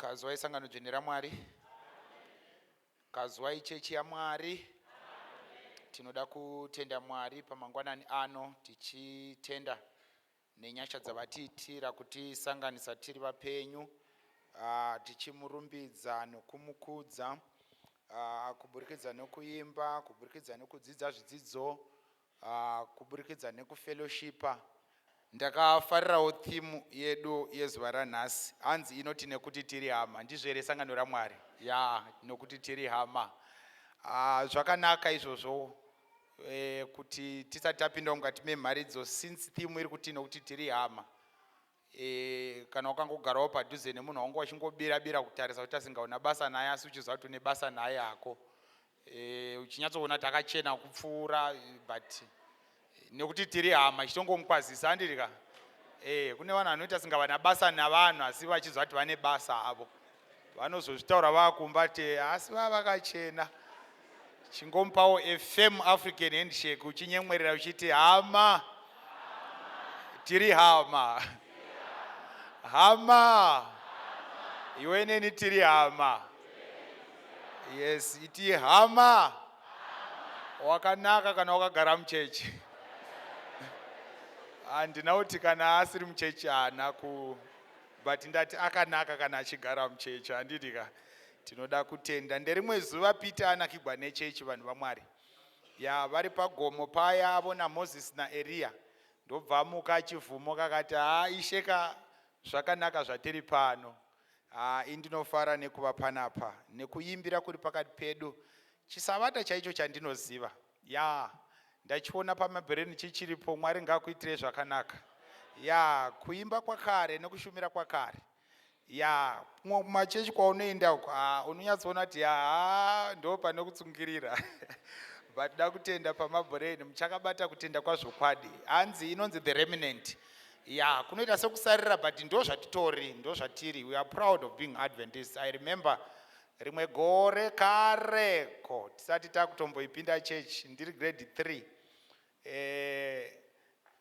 Kwaziwai sangano dzvene raMwari. Kwaziwai chechi yaMwari. Tinoda kutenda Mwari pamangwanani ano, tichitenda nenyasha dzavatiitira kutisanganisa tiri vapenyu, tichimurumbidza nokumukudza kuburikidza nokuimba, kuburikidza nokudzidza zvidzidzo, kuburikidza nekufellowshipa. Ndakafarirawo theme yedu yezuva ranhasi, hanzi inoti "Nekuti tiri hama". Ndizvo here, sangano raMwari? Ya, nokuti tiri hama. Zvakanaka izvozvo kuti tisati tapinda mukati memharidzo, since theme iri kuti "Nokuti tiri hama", kana wakangogarawo padhuze nemunhu wanga uchingobira bira kutarisa kuti asingauna basa naye, asi uchiziva kuti une basa naye hako, uchinyatsoona kuti akachena kupfuura, but nekuti tiri hama, chitongomukwazisa, handirika? Kune vanhu vanoita singavana basa navanhu, asi vachiziva kuti vane basa havo. Vanozozvitaura vakumba ti asi vava vakachena. Chingomupawo a firm African handshake, uchinyemwerera uchiti, "Hama, tiri hama. Hama, iwe neni tiri hama." Yes, iti hama. Wakanaka kana wakagara muchechi. Handina kuti kana asiri muchechi haana ku, but ndati akanaka kana achigara muchechi, handidi ka? Tinoda kutenda. Nderimwe zuva Peter anakigwa nechechi, vanhu vaMwari. Ya, vari pagomo paya, avona Mozisi naEriya, ndobva amuka achivhumuka, akati, "Ha, Isheka, zvakanaka zvatiri pano." Ha, indinofara nekuva panapa nekuimbira kuri pakati pedu. Chisavata chaicho chandinoziva, ya, ndachiona pamabhereni, chichiripo. Mwari ngaakuitirei zvakanaka. Ya, kuimba kwakare nekushumira kwakare. Ya, kumachechi kwaunoenda uko, ha, unonyatsoona kuti ha, ndo pane kutsungirira, but da kutenda pamabhoreni muchakabata kutenda kwazvokwadi. Hanzi inonzi The Remnant. Ya, kunoita sekusarira, but ndo zvatitori, ndo zvatiri. We are proud of being Adventist. I remember rimwe gore kareko, tisati takutomboipinda chechi, ndiri grade 3,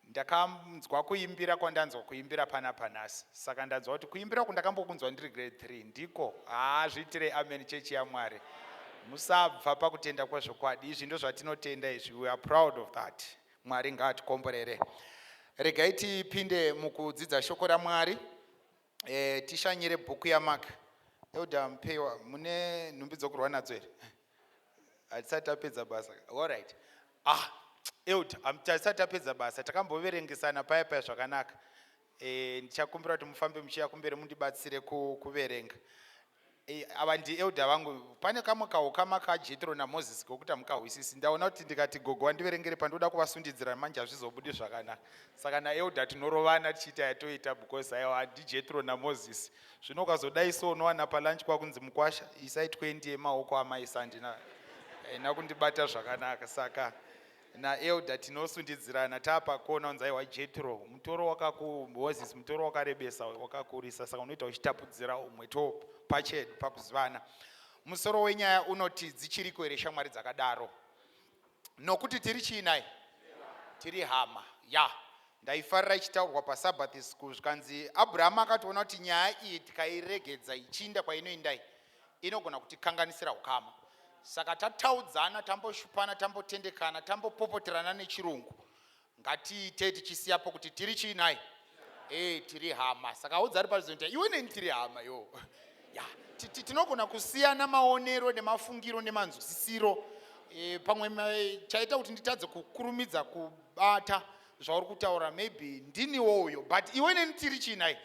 ndakanzwa kuimbira kwandanzwa kuimbira panapa nhasi. Saka ndanzwa kuti kuimbira kundakambokunzwa ndiri grade 3 ndiko. Haa, zviitirei amen, chechi yaMwari. Musabva pakutenda kwezvokwadi. Izvi ndo zvatinotenda izvi. We are proud of that. Mwari ngaatikomborere. Regai tipinde mukudzidza shoko raMwari. Tishanyire bhuku yaMark. Elder Mupewa, mune nhumbi dzokurwa nadzo here? Hatisati tapedza basa. Allright. Ah, elder, tisati tapedza basa, takamboverengesana paya paya zvakanaka. Ndichakumbira kuti mufambe muchiya kumberi, mundibatsire kuverenga. Ava ndielder vangu. Pane kamwe kaukama kaJetro naMozisi kokuti hamukahwisisi. Ndaona kuti ndikati gogo wandiverengere pandoda kuvasundidzira manje, hazvizobudi zvakanaka. Saka naelder tinorovana tichiita yatoita, because aiwa, handiJetro naMozisi. Zvino ukazodai so, unowana palunch kwakunzi, "Mukwasha, isai 20 yemaoko amaisa." Handina, haina kundibata zvakanaka. Saka naelder tinosundidzirana taapakona, unzi, "Aiwa Jetro, mutoro wakaku Moses, mutoro wakarebesa, wakakurisa." Saka unoita uchitapudzira umwe to pachedu pakuzivana. Musoro wenyaya unoti, "Dzichiriko here shamwari dzakadaro?" Nokuti tiri chiinai? Tiri hama. Ya, ndaifarira ichitaurwa paSabbath school, zvikanzi Abrahamu akatoona kuti nyaya iyi tikairegedza ichiinda kwainoindai, inogona kutikanganisira ukama. Saka tataudzana, tamboshupana, tambotendekana, tambopopoterana nechirungu, ngatiite tichisiyapo kuti tiri chiinai? Tiri hama. Saka audza ari parizonta, iwe neni tiri hama. Yo ya, tinogona kusiyana maonero nemafungiro nemanzwisisiro. Pamwe chaita kuti nditadze kukurumidza kubata zvauri kutaura, maybe ndiniwo uyo, but iwe neni tiri chiinai?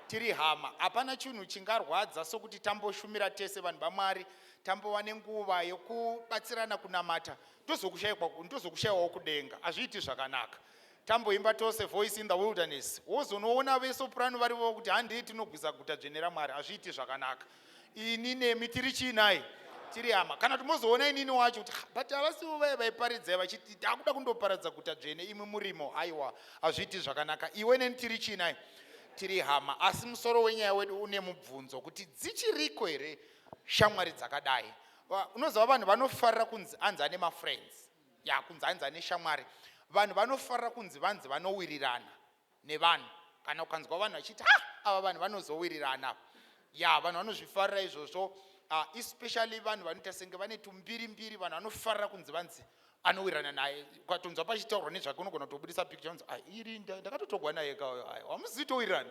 Tiri hama. Hapana chinhu chingarwadza sokuti tamboshumira tese, vanhu vaMwari, tambova nenguva yokubatsirana kunamata, ndozokushayiwawo kudenga. Hazviiti zvakanaka. Tamboimba tose Voice in the Wilderness, wozonoona vesoprano varivo kuti, "Handei tinogwisa guta dzvene raMwari." Hazviiti zvakanaka. Ini nemi tiri chiinai? Tiri hama. Kana kuti mozoona inini wacho kuti, "Ah, but havasivo vaya vaiparidzai vachiti takuda kundoparadza guta dzvene, imwe murimo?" Aiwa, hazviiti zvakanaka. Iwe neni tiri chiinai? Tiri hama. Asi musoro wenyaya wedu une mubvunzo kuti, dzichiriko here shamwari dzakadai? Unoziva vanhu vanofarira kunzi anzi ane mafriends, ya, kunzi anzi ane shamwari. Vanhu vanofarira kunzi vanzi vanowirirana nevanhu. Kana ukanzwa vanhu vachiti, "Ha, ava vanhu vanozowirirana." Ya, vanhu vanozvifarira izvozvo, especially vanhu vanoita senge vane tumbiri mbiri. Vanhu vanofarira kunzi vanzi anowirirana naye. Ukatonzwa pachitaurwa nezvake, unogona kutobudisa picture, unzi, "Ah, iri ndakatotogwa naye ka." Hamuzivi towirirana.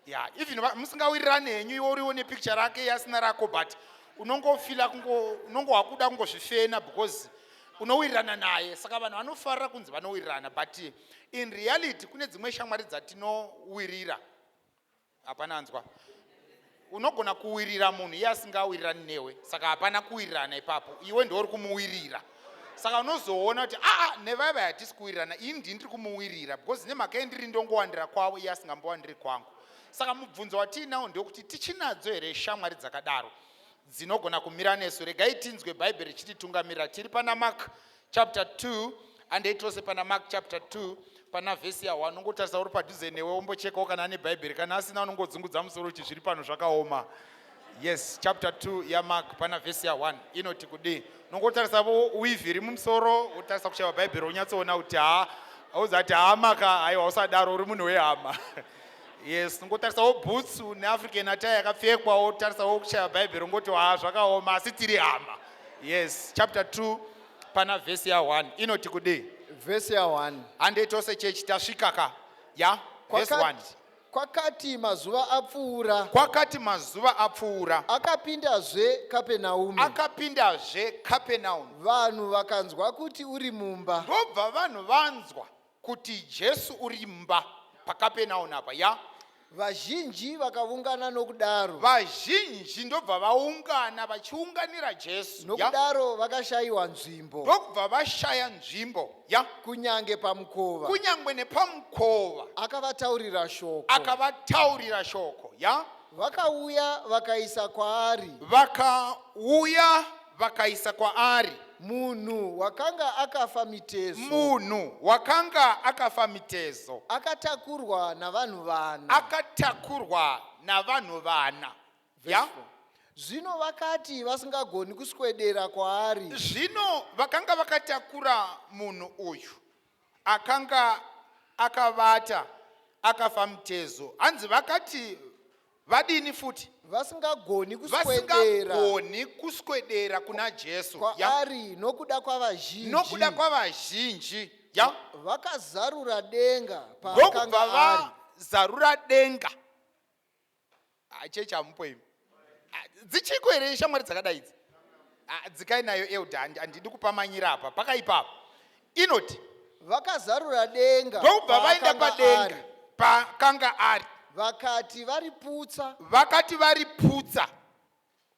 Ya, even musingawirirani henyu, iwe uriwo nepicture rake, iye asina rako, but unongofila kungo unongo wakuda kungozvifena because unowirirana naye. Saka vanhu vanofarira kunzi vanowirirana, but in reality kune dzimwe shamwari dzatinowirira. Hapana anzwa. Unogona kuwirira munhu iye asingawirirani newe, saka hapana kuwirirana ipapo. Iwe ndouri kumuwirira, saka unozoona kuti, aa, nevaiva hatisi kuwirirana, ini ndini ndiri kumuwirira because nemhaka yendiri ndongowandira kwavo, iye asingambowandiri kwangu. Saka mubvunzo watiinawo ndewekuti, tichinadzo here shamwari dzakadaro dzinogona kumira nesu? Regai tinzwe Bhaibheri richititungamirira. Tiri pana Mark chapter 2. Andei tose pana Mark chapter 2, pana vhesi ya1. Unongotarisa uri padhuze newe, wombochekawo kana ane Bhaibheri. Kana asina, unongodzungudza musoro uchi zviri pano zvakaoma. Yes, chapter 2 yaMark, pana vhesi ya1, inoti kudii? Unongotarisavo weave iri mumusoro, wotarisa kushaiwa Bhaibheri, wonyatsoona kuti ha, auzati hama ka. Haiwa, usadaro, uri munhu wehama. Yes, ungotarisawo bhutsu neAfrican attire yakapfekwa, wotarisawo kushaya Bhaibheri, ungoti, "Ha, zvakaoma, asi tiri hama." Yes, chapter 2, pana vhesi ya1, inoti kudii? Vhesi ya1. Handei tose, chechi, tasvika ka. Ya, vhesi 1. Kwakati mazuva apfuura, Kwakati mazuva apfuura, akapindazve Kapenaume. Akapindazve Kapenaume. Vanhu vakanzwa kuti uri mumba. Ndobva vanhu vanzwa kuti Jesu uri mumba paKapenaume apa. Ya. Vazhinji vakaungana nokudaro, Vazhinji ndobva vaungana, vachiunganira Jesu. Ya. Nokudaro vakashayiwa nzvimbo, Ndokubva vashaya nzvimbo. Ya. Kunyange pamukova. Kunyange nepamukova. Akavataurira shoko. Akavataurira shoko. Ya. Vakauya vakaisa kwaari Vakauya vakaisa kwaari munhu wakanga akafa mitezo, munhu wakanga akafa mitezo, akatakurwa navanhu vana. Akatakurwa navanhu vana. Verse Ya. 4. Zvino vakati vasingagoni kuswedera kwaari, Zvino vakanga vakatakura munhu uyu akanga akavata, akafa mutezo, hanzi vakati vadini futi? Vasingagoni kuswedera Vasingagoni kuswedera kuna Jesu. Ya. kwaari nokuda kwavazhinji, Nokuda kwavazhinji. Ya. Vakazarura denga paakanga Ndokubva ari. Vazarura denga. Ah, chechi, hamupo imi. Ah, dzichiko here shamwari dzakadai idzi? Ah, dzikai nayo, elder. Handidi kupa manyira apa, pakaipapa. Inoti Vakazarura denga ndokubva vaenda paakanga padenga ari. pakanga ari. Vakati variputsa, Vakati variputsa,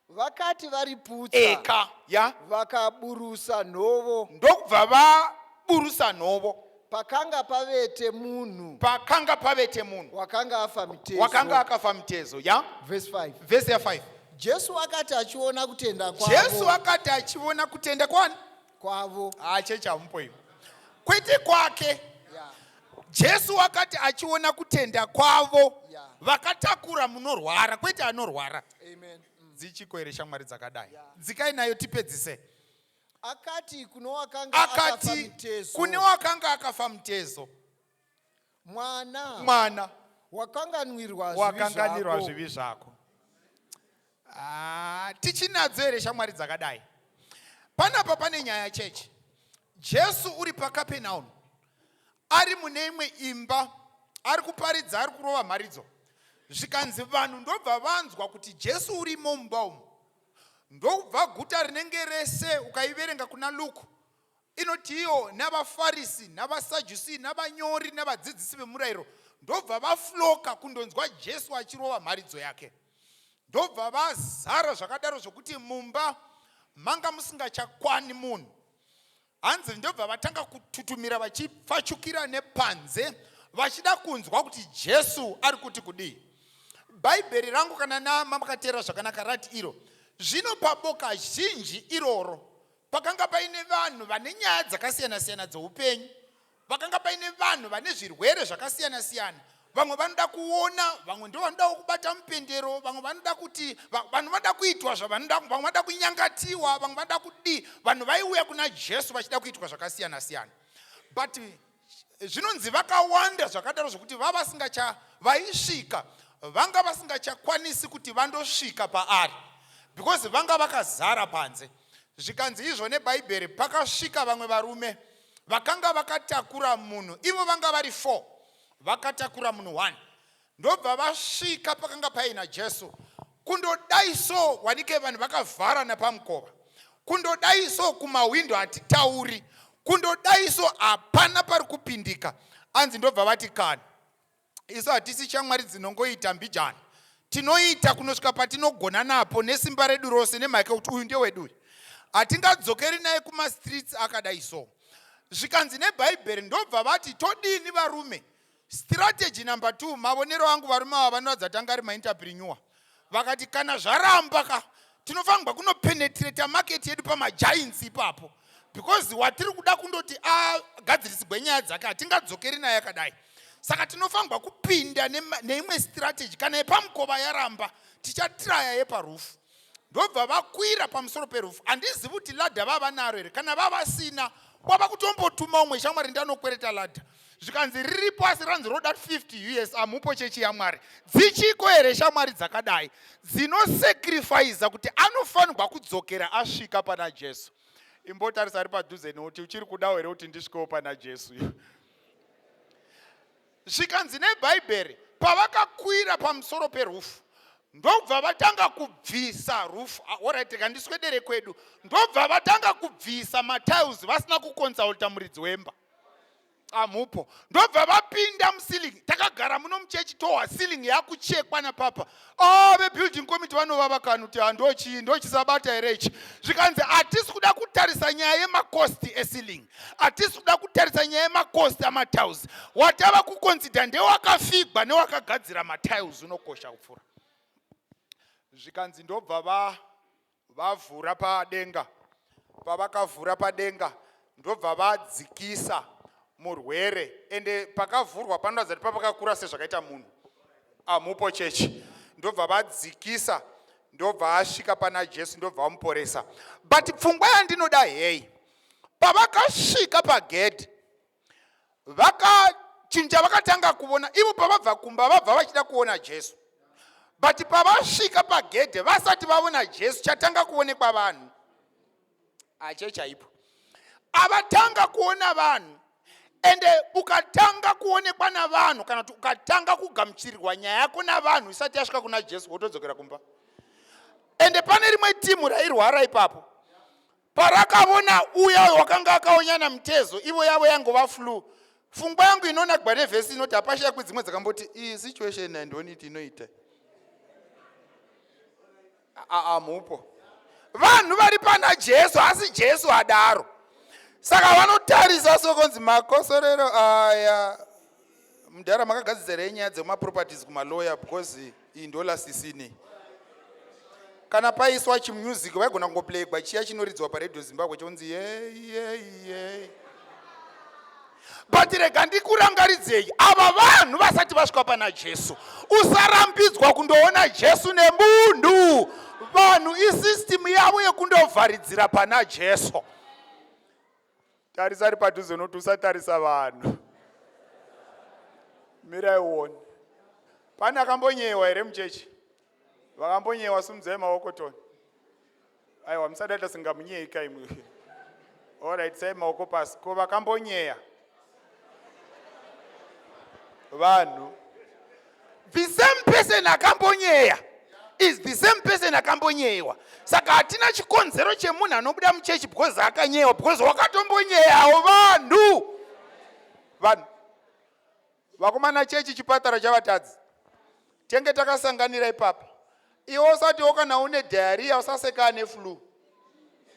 vakati variputsa, eka, ya. Vakaburusa nhovo Ndokubva vaburusa nhovo pakanga pavete munhu pakanga pavete munhu wakanga afa mitezo. Wakanga akafa mitezo. Ya. Verse 5. Vhesi ya5. Jesu akati achiona kutenda Jesu kwavo, akati achiona kutenda kwani? Kwavo. Achechi, hamupo imi. Kwete kwake. Jesu akati achiona kutenda kwavo vakatakura munorwara, kwete anorwara. Amen. Dzichiko here shamwari dzakadai? Dzikai nayo tipedzise. Akati kuno wakanga akafa Akati mitezo, kune wakanga akafa mutezo, "Mwana, "Mwana, wakanganwirwa zvivi wakanganirwa zvako." zvivi zvako." Ah, tichinadzo here shamwari dzakadai? Panapa pane nyaya, chechi. Jesu uri paKapenaum, ari mune imwe imba, ari kuparidza, ari kurova mharidzo. Zvikanzi vanhu ndobva vanzwa kuti Jesu urimo mumba umu. Ndobva guta rinenge rese, ukaiverenga kuna Luke, inoti iyo navaFarisi, navaSajusi, navanyori, navadzidzisi vemurayiro ndobva vafloka kundonzwa Jesu achirova mharidzo yake. Ndobva vazara zvakadaro zvokuti mumba manga musingachakwani munhu. Hanzi ndobva vatanga kututumira, vachipfachukira nepanze, vachida kunzwa kuti Jesu ari kuti kudii. Bhaibheri rangu, kana namakateera zvakanaka, rati iro zvino paboka zhinji iroro pakanga paine vanhu vane nyaya dzakasiyana-siyana dzeupenyu, vakanga paine vanhu vane zvirwere zvakasiyana-siyana. Vamwe vanoda kuona, vamwe ndo vanodawo kubata mupendero, vamwe vanoda kuti vanhu vanoda kuitwa zvavanoda, vamwe vanoda kunyangatiwa, vamwe vanoda kudii. Vanhu vaiuya kuna Jesu vachida kuitwa zvakasiyana-siyana, but zvinonzi vakawanda zvakadaro zvokuti vavasingacha vaisvika. Vanga vasingachakwanisi kuti vandosvika paari because vanga vakazara panze. Zvikanzi izvo neBhaibheri, pakasvika vamwe varume vakanga vakatakura munhu, ivo vanga vari 4, vakatakura munhu 1, ndobva vasvika pakanga paina Jesu. Kundodai so, wanike vanhu vakavhara napamukova, kundodai so kumahwindo hatitauri, kundodai so hapana pari kupindika. Anzi ndobva vati, "Kana isu hatisi shamwari dzinongoita mbijana, tinoita kunosvika patinogona napo nesimba redu rose, nemhaka yekuti uyu ndewedu uyu, hatingadzokeri naye kumastreets akadai so." Zvikanzi neBhaibheri, ndobva vati, "Todini, varume?" Strategy number 2, mavonero angu, varume ava vanoratidza tanga ari maentrepreneur. Vakati, "Kana zvaramba ka, tinofanirwa kunopenetrata market yedu pamagiants ipapo, because watiri kuda kundoti agadzirisirwe nyaya dzake, hatingadzokeri naye akadai. Saka tinofanirwa kupinda neimwe strategy. Kana yepamukova yaramba, tichatraya yeparoof." Ndobva vakwira pamusoro peroof. Handizivi kuti ladder vava naro here. Kana vavasina, kwava kutombotuma umwe shamwari, "Ndanokwereta ladder." Zvikanzi riripo, asi ranzi roda 50 US. Amupo, chechi yaMwari? Dzichiko here shamwari dzakadai dzinosacrifica kuti anofanirwa kudzokera asvika pana Jesu? Imbotarisa ari padhuze nekuti, "Uchiri kudawo here kuti ndisvikewo pana Jesu?" Zvikanzi neBhaibheri, pavakakwira pamusoro peroof, ndobva vatanga kubvisa roof. Alright, kandiswedere kwedu. Ndobva vatanga kubvisa matiles vasina kuconsulta muridzi wemba. Amupo? Ndobva vapinda muceiling. Takagara muno muchechi, tohwa ceiling yakuchekwa napapa. Oh, vebuilding committee vanovava kani kuti handochii, ndochisabata here ichi? Zvikanzi, hatisi kuda kutarisa nyaya yemacost eceiling, hatisi kuda kutarisa nyaya yemacost amatiles. Watava kuconsider ndewakafigwa newakagadzira matiles, unokosha kupfuura. Zvikanzi ndobva vavhura padenga. Pavakavhura padenga, ndobva vadzikisa murwere. Ende pakavhurwa panoratidza kuti papakakura sezvakaita munhu. Amupo, chechi? Ndobva vadzikisa, ndobva asvika pana Jesu, ndobva vamuporesa. But pfungwa yandinoda hei, pavakasvika pagedhi, vakachinja, vakatanga kuona ivo pavabva kumba, vabva vachida kuona Jesu. But pavasvika pagedhe, vasati vaona Jesu, chatanga kuonekwa vanhu. Ache chaipo avatanga kuona vanhu. Ende ukatanga kuonekwa navanhu, kana kuti ukatanga kugamuchirirwa nyaya yako navanhu isati yasvika kuna Jesu, wotodzokera kumba. Ende pane rimwe timu rairwara ipapo, parakavona uya wakanga akaonyana mutezo, ivo yavo yangova flu. Pfungwa yangu inonagwa nevhesi inoti hapashayakwi dzimwe dzakamboti, "Iyi situation handioni iti inoita." Amupo? Vanhu vari pana Jesu, asi Jesu adaro. Saka vanotarisa sokonzi makosorero aya, "Mudhara, makagadzirei nyaya dzemaproperties kumaloya? Because iyi ndolasisini." Kana paiswa chimusic, vaigona kungoplaygwa chiya chinoridzwa paRadio Zimbabwe chonzi yei yei yei. But rega ndikurangaridzei, ava vanhu vasati vasvika pana Jesu, usarambidzwa kundoona Jesu nemunhu. Vanhu isystem yavo yekundovharidzira pana Jesu. Tarisa ari padhuze noti, "Usatarisa vanhu, mirai uone." Pane akambonyewa here muchechi? Vakambonyewa, simudzai maoko toni. Aiwa, musadaita singamunyeyika imwe. Alright, sai maoko pasi. Ko vakambonyeya vanhu? The same person akambonyeya is the same person akambonyeyiwa. Saka hatina chikonzero chemunhu anobuda muchechi because akanyeyiwa, because wakatombonyeyawo. Vanhu, vanhu, vakomana, chechi chipatara chavatadzi. Tenge takasanganira ipapa. Iwe usatiwo kana une diarrhoea, usaseka neflu,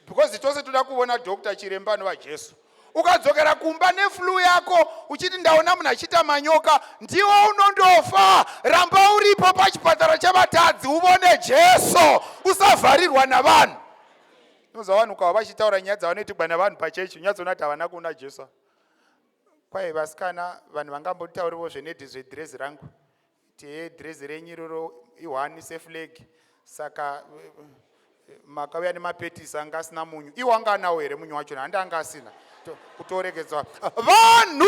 because tose toda kuona doctor, chiremba anova Jesu. Ukadzokera kumba neflu yako uchiti, "Ndaona munhu achiita manyoka," ndiwo unondofa. Ramba uripo pachipatara chavatadzi uvone Jesu, usavharirwa navanhu. Unoziva, vanhu ukava vachitaura nyaya dzavanoitigwa navanhu pachechi, unyatsoona kuti havana kuona Jesu. Kwai vasikana, vanhu vangambotauriwo zvenedhi zvedhirezi rangu, ti, "He, dhirezi renyu iroro ihwani seflag." Saka Makauya nemapetisi anga asina munyu. Iwo anga anawo here munyu wacho? Handi anga asina. Kutoregedzwa. Vanhu,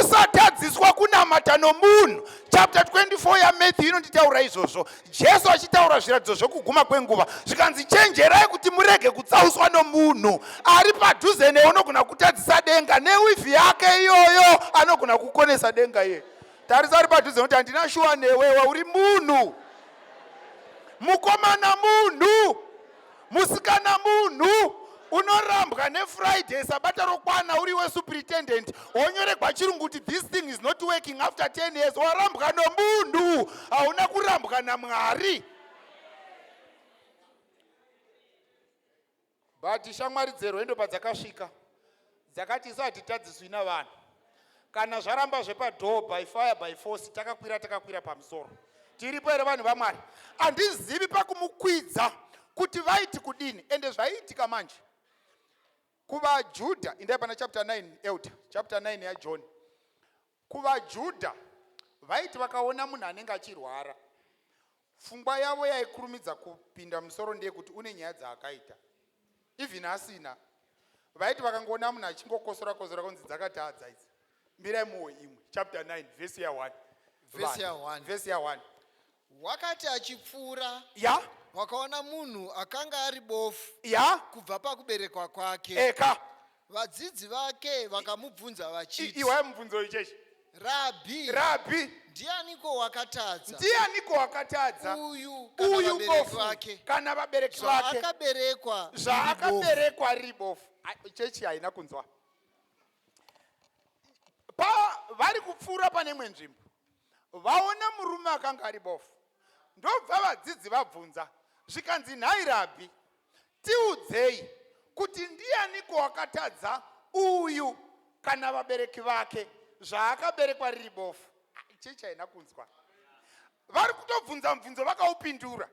usatadziswa kunamata nomunhu. Chapter 24 yaMatthew inonditaura izvozvo. Jesu achitaura zviratidzo zvokuguma kwenguva, zvikanzi, chenjerai kuti murege kutsauswa nomunhu ari padhuze newe. Unogona kutadzisa denga neweave yake iyoyo, anogona kukonesa denga iye. Tarisa ari padhuze nokuti handina shuwa newewe, uri munhu. Mukomana munhu, musikana munhu. Unorambwa neFriday, Sabata rokwana, uri wesuperintendent, wonyoregwa chirungu kuti this thing is not working after 10 years. Warambwa nomunhu, hauna kurambwa naMwari. But shamwari dzerwendo padzakasvika dzakati, isu hatitadziswi navanhu. Kana zvaramba zvepadoor, by fire by force, takakwira, takakwira pamusoro. Tiripo here, vanhu vaMwari? Handizivi pakumukwidza kuti vaiti kudini. Ende zvaiitika manje kuvaJudha, indai pana chapter 9, elder, chapter 9 yaJohn. KuvaJudha vaiti vakaona munhu anenge achirwara, pfungwa yavo yaikurumidza kupinda musoro ndeyekuti une nyaya dzaakaita, even asina. Vaiti vakangoona munhu achingokosora kosora, kunzi dzakatadza idzi, mirai muwe imwe. Chapter 9, vhesi ya1. Vhesi ya1. Vhesi ya1. Wakati achipfuura, wakaona munhu akanga ari bofu kubva pakuberekwa kwake. Eka. Vadzidzi vake vakamubvunza vachiti, Iwai mubvunzo ichechi. Rabhi, Rabhi, ndianiko wakatadza, ndianiko wakatadza, uyu kana uyu vabereki bofu vake, kana vabereki vake, zvaakaberekwa riri bofu?" Zvaakaberekwa riri bofu? Ai, chechi haina kunzwa. Pa vari kupfuura pane imwe nzvimbo, vaona murume akanga ari bofu. Ndobva vadzidzi vabvunza, zvikanzi, nhai Rabhi, tiudzei kuti ndianiko wakatadza, uyu kana vabereki vake, zvaakaberekwa riri bofu? Ah, chechi haina kunzwa. Vari kutobvunza mubvunzo vakaupindura.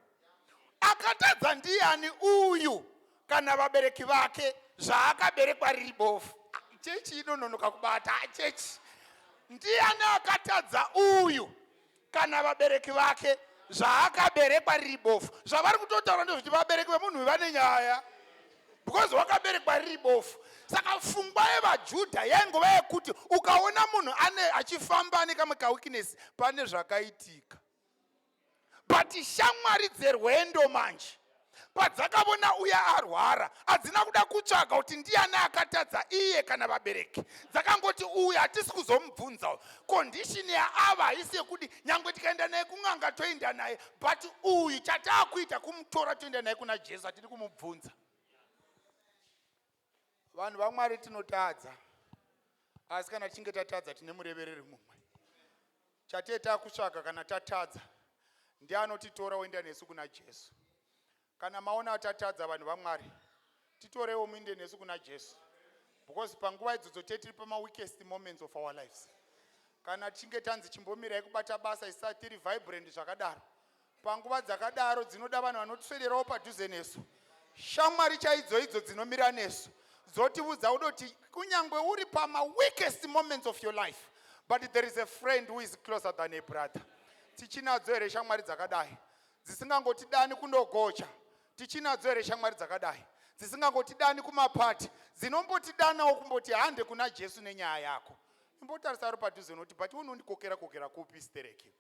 Akatadza ndiani, uyu kana vabereki vake, zvaakaberekwa riri bofu? Ah, chechi inononoka kubata. Ah, chechi, ndiani akatadza, uyu kana vabereki vake, zvaakaberekwa riri bofu? Zvavari kutotaura ndezvekuti vabereki vemunhu uyu vane nyaya because wakaberekwa riri bofu. Saka pfungwa yevaJudha yaingova yekuti ukaona munhu ane achifamba ane kamwe kaweakness, pane zvakaitika. But shamwari dzerwendo manje padzakavona uya arwara, hadzina kuda kutsvaga kuti ndiani akatadza, iye kana vabereki. Dzakangoti, uyu hatisi kuzomubvunza. Condition yaava haisi yekuti nyange tikaenda naye kun'anga toenda naye, but uyu chataakuita kumutora toenda naye kuna Jesu, hatidi kumubvunza. Vanhu vaMwari, tinotadza, asi kana tichinge tatadza tine murevereri mumwe. Chatee takutsvaga kana tatadza ndianotitora oenda nesu kuna Jesu. Kana maona tatadza, vanhu vaMwari, titorewo muinde nesu kuna Jesu, because panguva idzodzo tee tiri pamaweakest moments of our lives. Kana tichinge tanzi chimbomirai kubata basa, isati tiri vibrant zvakadaro. Panguva dzakadaro dzinoda vanhu vanotiswederawo padhuze nesu, shamwari chaidzo idzo dzinomira nesu, dzotiudza kudoti kunyange uri pamaweakest moments of your life, but there is a friend who is closer than a brother. Tichinadzo here shamwari dzakadai dzisingangotidani kundogocha? Tichinadzo here shamwari dzakadai dzisingangotidani kumapati, dzinombotidanawo kumboti hande kuna Jesu nenyaya yako? Imbotarisa ari padhuze unoti, but unondikokera kokera kupi stereki?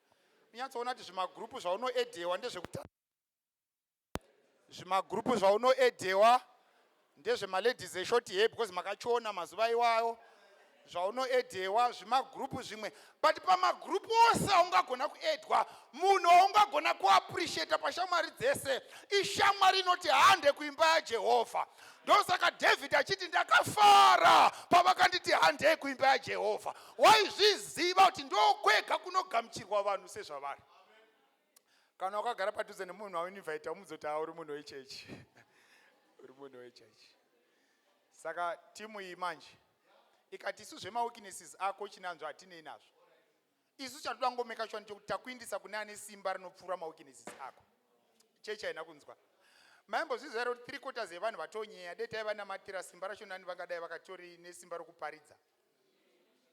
Unyatsoona kuti zvimagurupu zvaunoedhewa ndezvekuta, zvimagurupu zvaunoedhewa ndezvemaladies eshort hair, because makachiona mazuva iwayo. Zvaunoedhewa zvimagurupu zvimwe, but pamagurupu ose aungagona kuedwa, munhu waungagona kuappreciata pashamwari dzese ishamwari inoti hande kuimba yaJehovha. Ndosaka David achiti, ndakafara pavakanditi handei kuimba yaJehovha. Waizviziva kuti ndokwega kunogamuchirwa vanhu sezvavari. Kana wakagara padhuze nemunhu wauinvita, umudze kuti uri munhu wechechi, uri munhu wechechi. Saka timu iyi manje ikati, isu zvemaweaknesses ako chinanzvo hatinei nazvo. Isu chatoda ngomeka sure ndechekuti takuindisa kune ane simba rinopfuura maweaknesses ako. Chechi haina kunzwa. Maimbozviziva here kuti 3/4 yevanhu vatonyeya dei taivanamatira simba racho nani vangadai vakatori nesimba rokuparidza?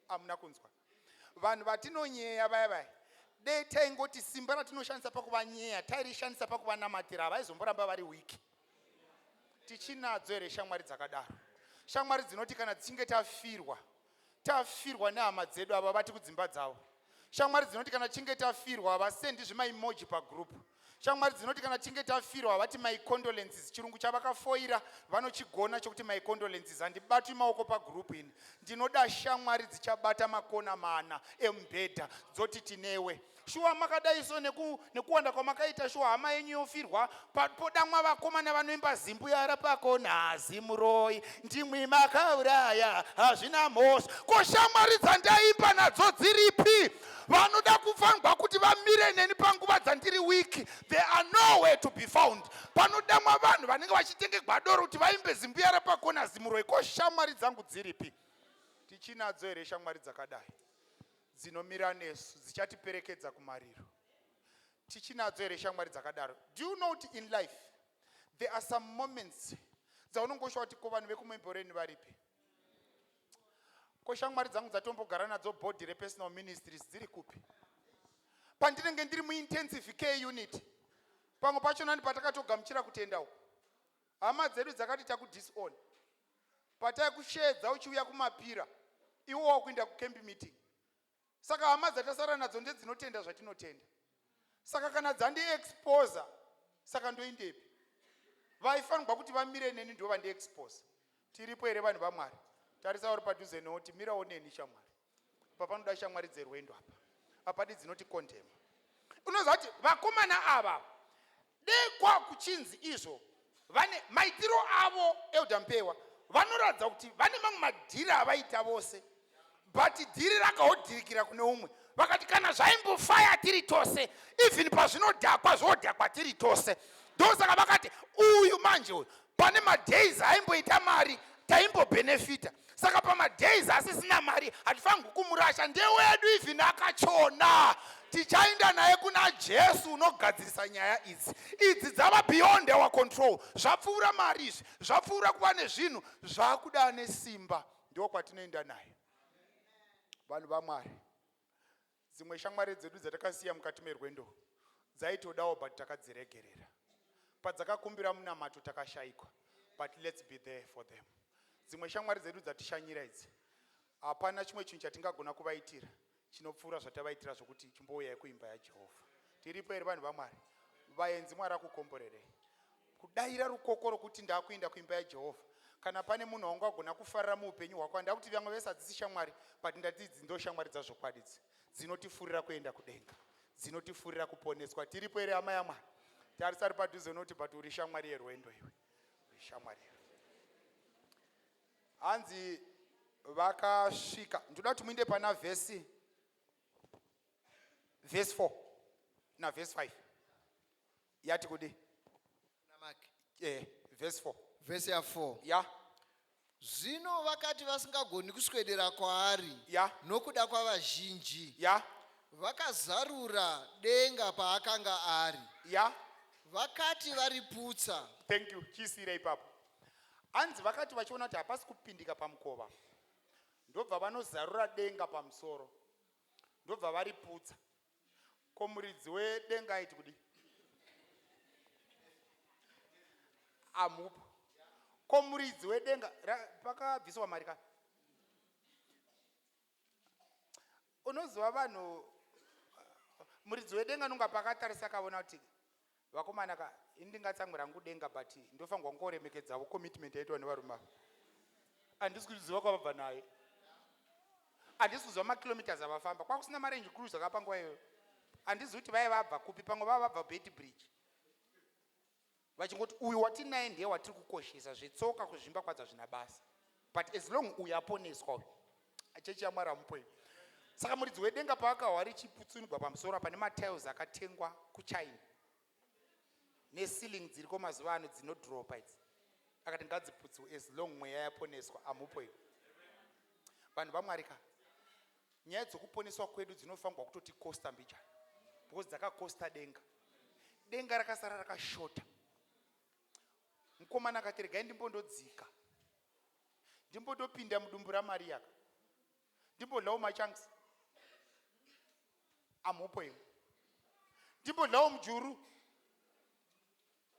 Hamuna kunzwa. Vanhu vatinonyeya vaya vaya, dei taingoti simba ratinoshandisa pakuvanyeya tairishandisa pakuvanamatira, havaizomboramba vari weak. Tichinadzo here shamwari dzakadaro? Shamwari dzinoti kana dzichinge tafirwa, tafirwa nehama dzedu, ava vati kudzimba dzavo. Shamwari dzinoti kana tichinge tafirwa, havasendi zvimaemoji pagroup. Shamwari dzinoti kana tichinge tafirwa, havati "My condolences." Chirungu chavakafoira vanochigona chokuti "My condolences." Handibatwi maoko pagroup ini. Ndinoda shamwari dzichabata makona mana emubhedha, dzoti tinewe. Shuwa makadai so nekuwanda kwamakaita, shuwa hama yenyu yofirwa, podamwa vakomana vanoimba zimbuya rapakona, zimuroi ndimwi makauraya, hazvina mhosva. Ko shamwari dzandaimba nadzo dziripi? Vanoda kufanirwa kuti vamire neni panguva dzandiri weak, they are nowhere to be found. Panodamwa vanhu vanenge vachitengegwa doro kuti vaimbe zimbuya rapakona zimuroi. Ko shamwari dzangu dziripi? Tichinadzo here shamwari dzakadai dzinomira nesu, dzichatiperekedza kumariro? Tichinadzo here shamwari dzakadaro? Do you know kuti in life there are some moments dzaunongoshuwa kuti ko vanhu vekumemboreni varipi? Ko shamwari dzangu dzatombogara nadzo bhodhi repersonal ministries dziri kupi? Pandinenge ndiri muintensive care unit, pamwe pachonani patakatogamuchira kutenda uku, hama dzedu dzakati takudisown. Pataikusheedza uchiuya kumapira, iwo wakuenda kucamp meeting. Saka hama dzatasara nadzo ndedzinotenda zvatinotenda. Saka kana dzandiexposa, saka ndoindepi? Vaifanirwa kuti vamire neni ndo vandiexposa. Tiripo here, vanhu vaMwari? Tarisa uri padhuze nekuti mirawo neni, shamwari. Pa panoda shamwari dzerwendo apa, apadi dzinoti condemna. Unoziva kuti vakomana ava dekwa kuchinzi izvo vane maitiro avo, Elder Mpewa, vanoratidza kuti vane mamwe madhiri avaita vose, but dhiri rakahodhirikira kune umwe. Vakati kana zvaimbofaya tiri tose, even pazvinodhakwa zvodhakwa tiri tose. Ndosaka vakati uyu manje uyu pane madays aimboita mari, taimbobhenefita. Saka pamadays asisina mari, hatifanirwi kumurasha. Ndewedu, even akachona tichaenda naye kuna Jesu unogadzirisa nyaya idzi. Idzi dzava beyond our control. Zvapfuura mari izvi, zvapfuura kuva nezvinhu, zvakuda nesimba. Ndo kwatinoenda naye, vanhu vaMwari. Dzimwe shamwari dzedu dzatakasiya mukati merwendo dzaitodawo, but takadziregerera. Padzakakumbira munamato takashayikwa, but let's be there for them. Dzimwe shamwari dzedu dzatishanyira idzi, hapana chimwe chinhu chatingagona kuvaitira chinopfuura zvatavaitira zvokuti chimbouyai kuimba yaJehovha. Tiripo here, vanhu vaMwari? Vaenzi, Mwari akukomborerei kudayira rukoko rokuti ndakuenda kuimba yaJehovha. Kana pane munhu waungagona kufarira muupenyu hwako, handa kuti vamwe vese hadzisi shamwari, but ndati idzi ndo shamwari dzazvokwadi, idzi dzinotifurira kuenda kudenga, dzinotifurira kuponeswa. Tiripo here, hama yaMwari? Tarisari padhuze unoti, but uri shamwari yerwendo iwe, uri shamwari yerwendo. Hanzi vakasvika. Ndoda kuti muinde pana vhesi 4 navhesi 5. Yati kudi? Mark. Vhesi 4. Vhesi ya4. Ya. Zvino vakati vasingagoni kuswedera kwaari nokuda kwavazhinji, vakazarura denga paakanga ari. Vakati variputsa, Thank you. Chiisire ipapo. Hanzi vakati vachiona kuti hapasi kupindika pamukova, ndobva vanozarura denga pamusoro, ndobva variputsa. Ko muridzi wedenga aiti kudi? Amupo. Ko muridzi wedenga pakabviswa mari ka? Unoziva vanhu, muridzi wedenga nonga pakatarisa akaona kuti vakomana ka, ini ndingatsamwira hangu denga, but ndofanirwa kungoremekedzawo commitment yaitwa nevarume ava. Handisi kuziva kwavabva naye, handisi kuziva makilometers avafamba. Kwakusina maRange Cruiser akapanguva iyoyo. Handizivi kuti vaiva vabva kupi. Pamwe vava vabva Beitbridge, vachingoti uyu watinaye ndiye watiri kukoshesa. Zvetsoka kuzvimba kwadzo hazvina basa, but as long uyu aponeswa uyu. Chechi yaMwari, amupoyo. Saka muridzi wedenga paakahwa richiputsunigwa pamusoro apa nematiles akatengwa kuChina neceiling dziriko mazuva ano dzinodropa idzi, akati ngadziputsiwe as long mweya yaponeswa. Amupo iwe, vanhu vaMwari ka. Nyaya dzokuponeswa kwedu dzinofanirwa kutotikosta mbijana, because dzakakosta denga. Denga rakasara rakashota. Mukomana akati regai ndimbondodzika, ndimbondopinda mudumbu raMariya ka, ndimbodlawo machunks. Amupo iwe. Ndimbodlawo mujuru.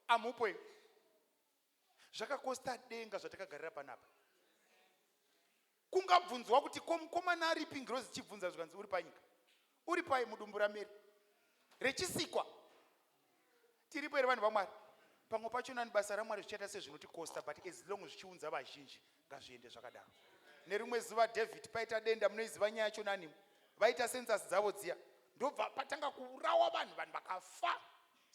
Amupo iwe. Zvakakosta denga zvatakagarira panapa. Kungabvunzwa kuti ko mukomana aripi, ngirozi dzichibvunza, zvikanzi uri panyika. Uri pai? Mudumbu raMary rechisikwa. Tiripo here, vanhu vaMwari? Pamwe pachona basa raMwari zvichaita sezvinotikosta, but as long zvichiunza vazhinji, ngazviende zvakadaro. Nerimwe zuva David paita denda, munoiziva nyaya yacho nani, vaita census dzavo dziya, ndobva patanga kuurawa vanhu, vanhu vakafa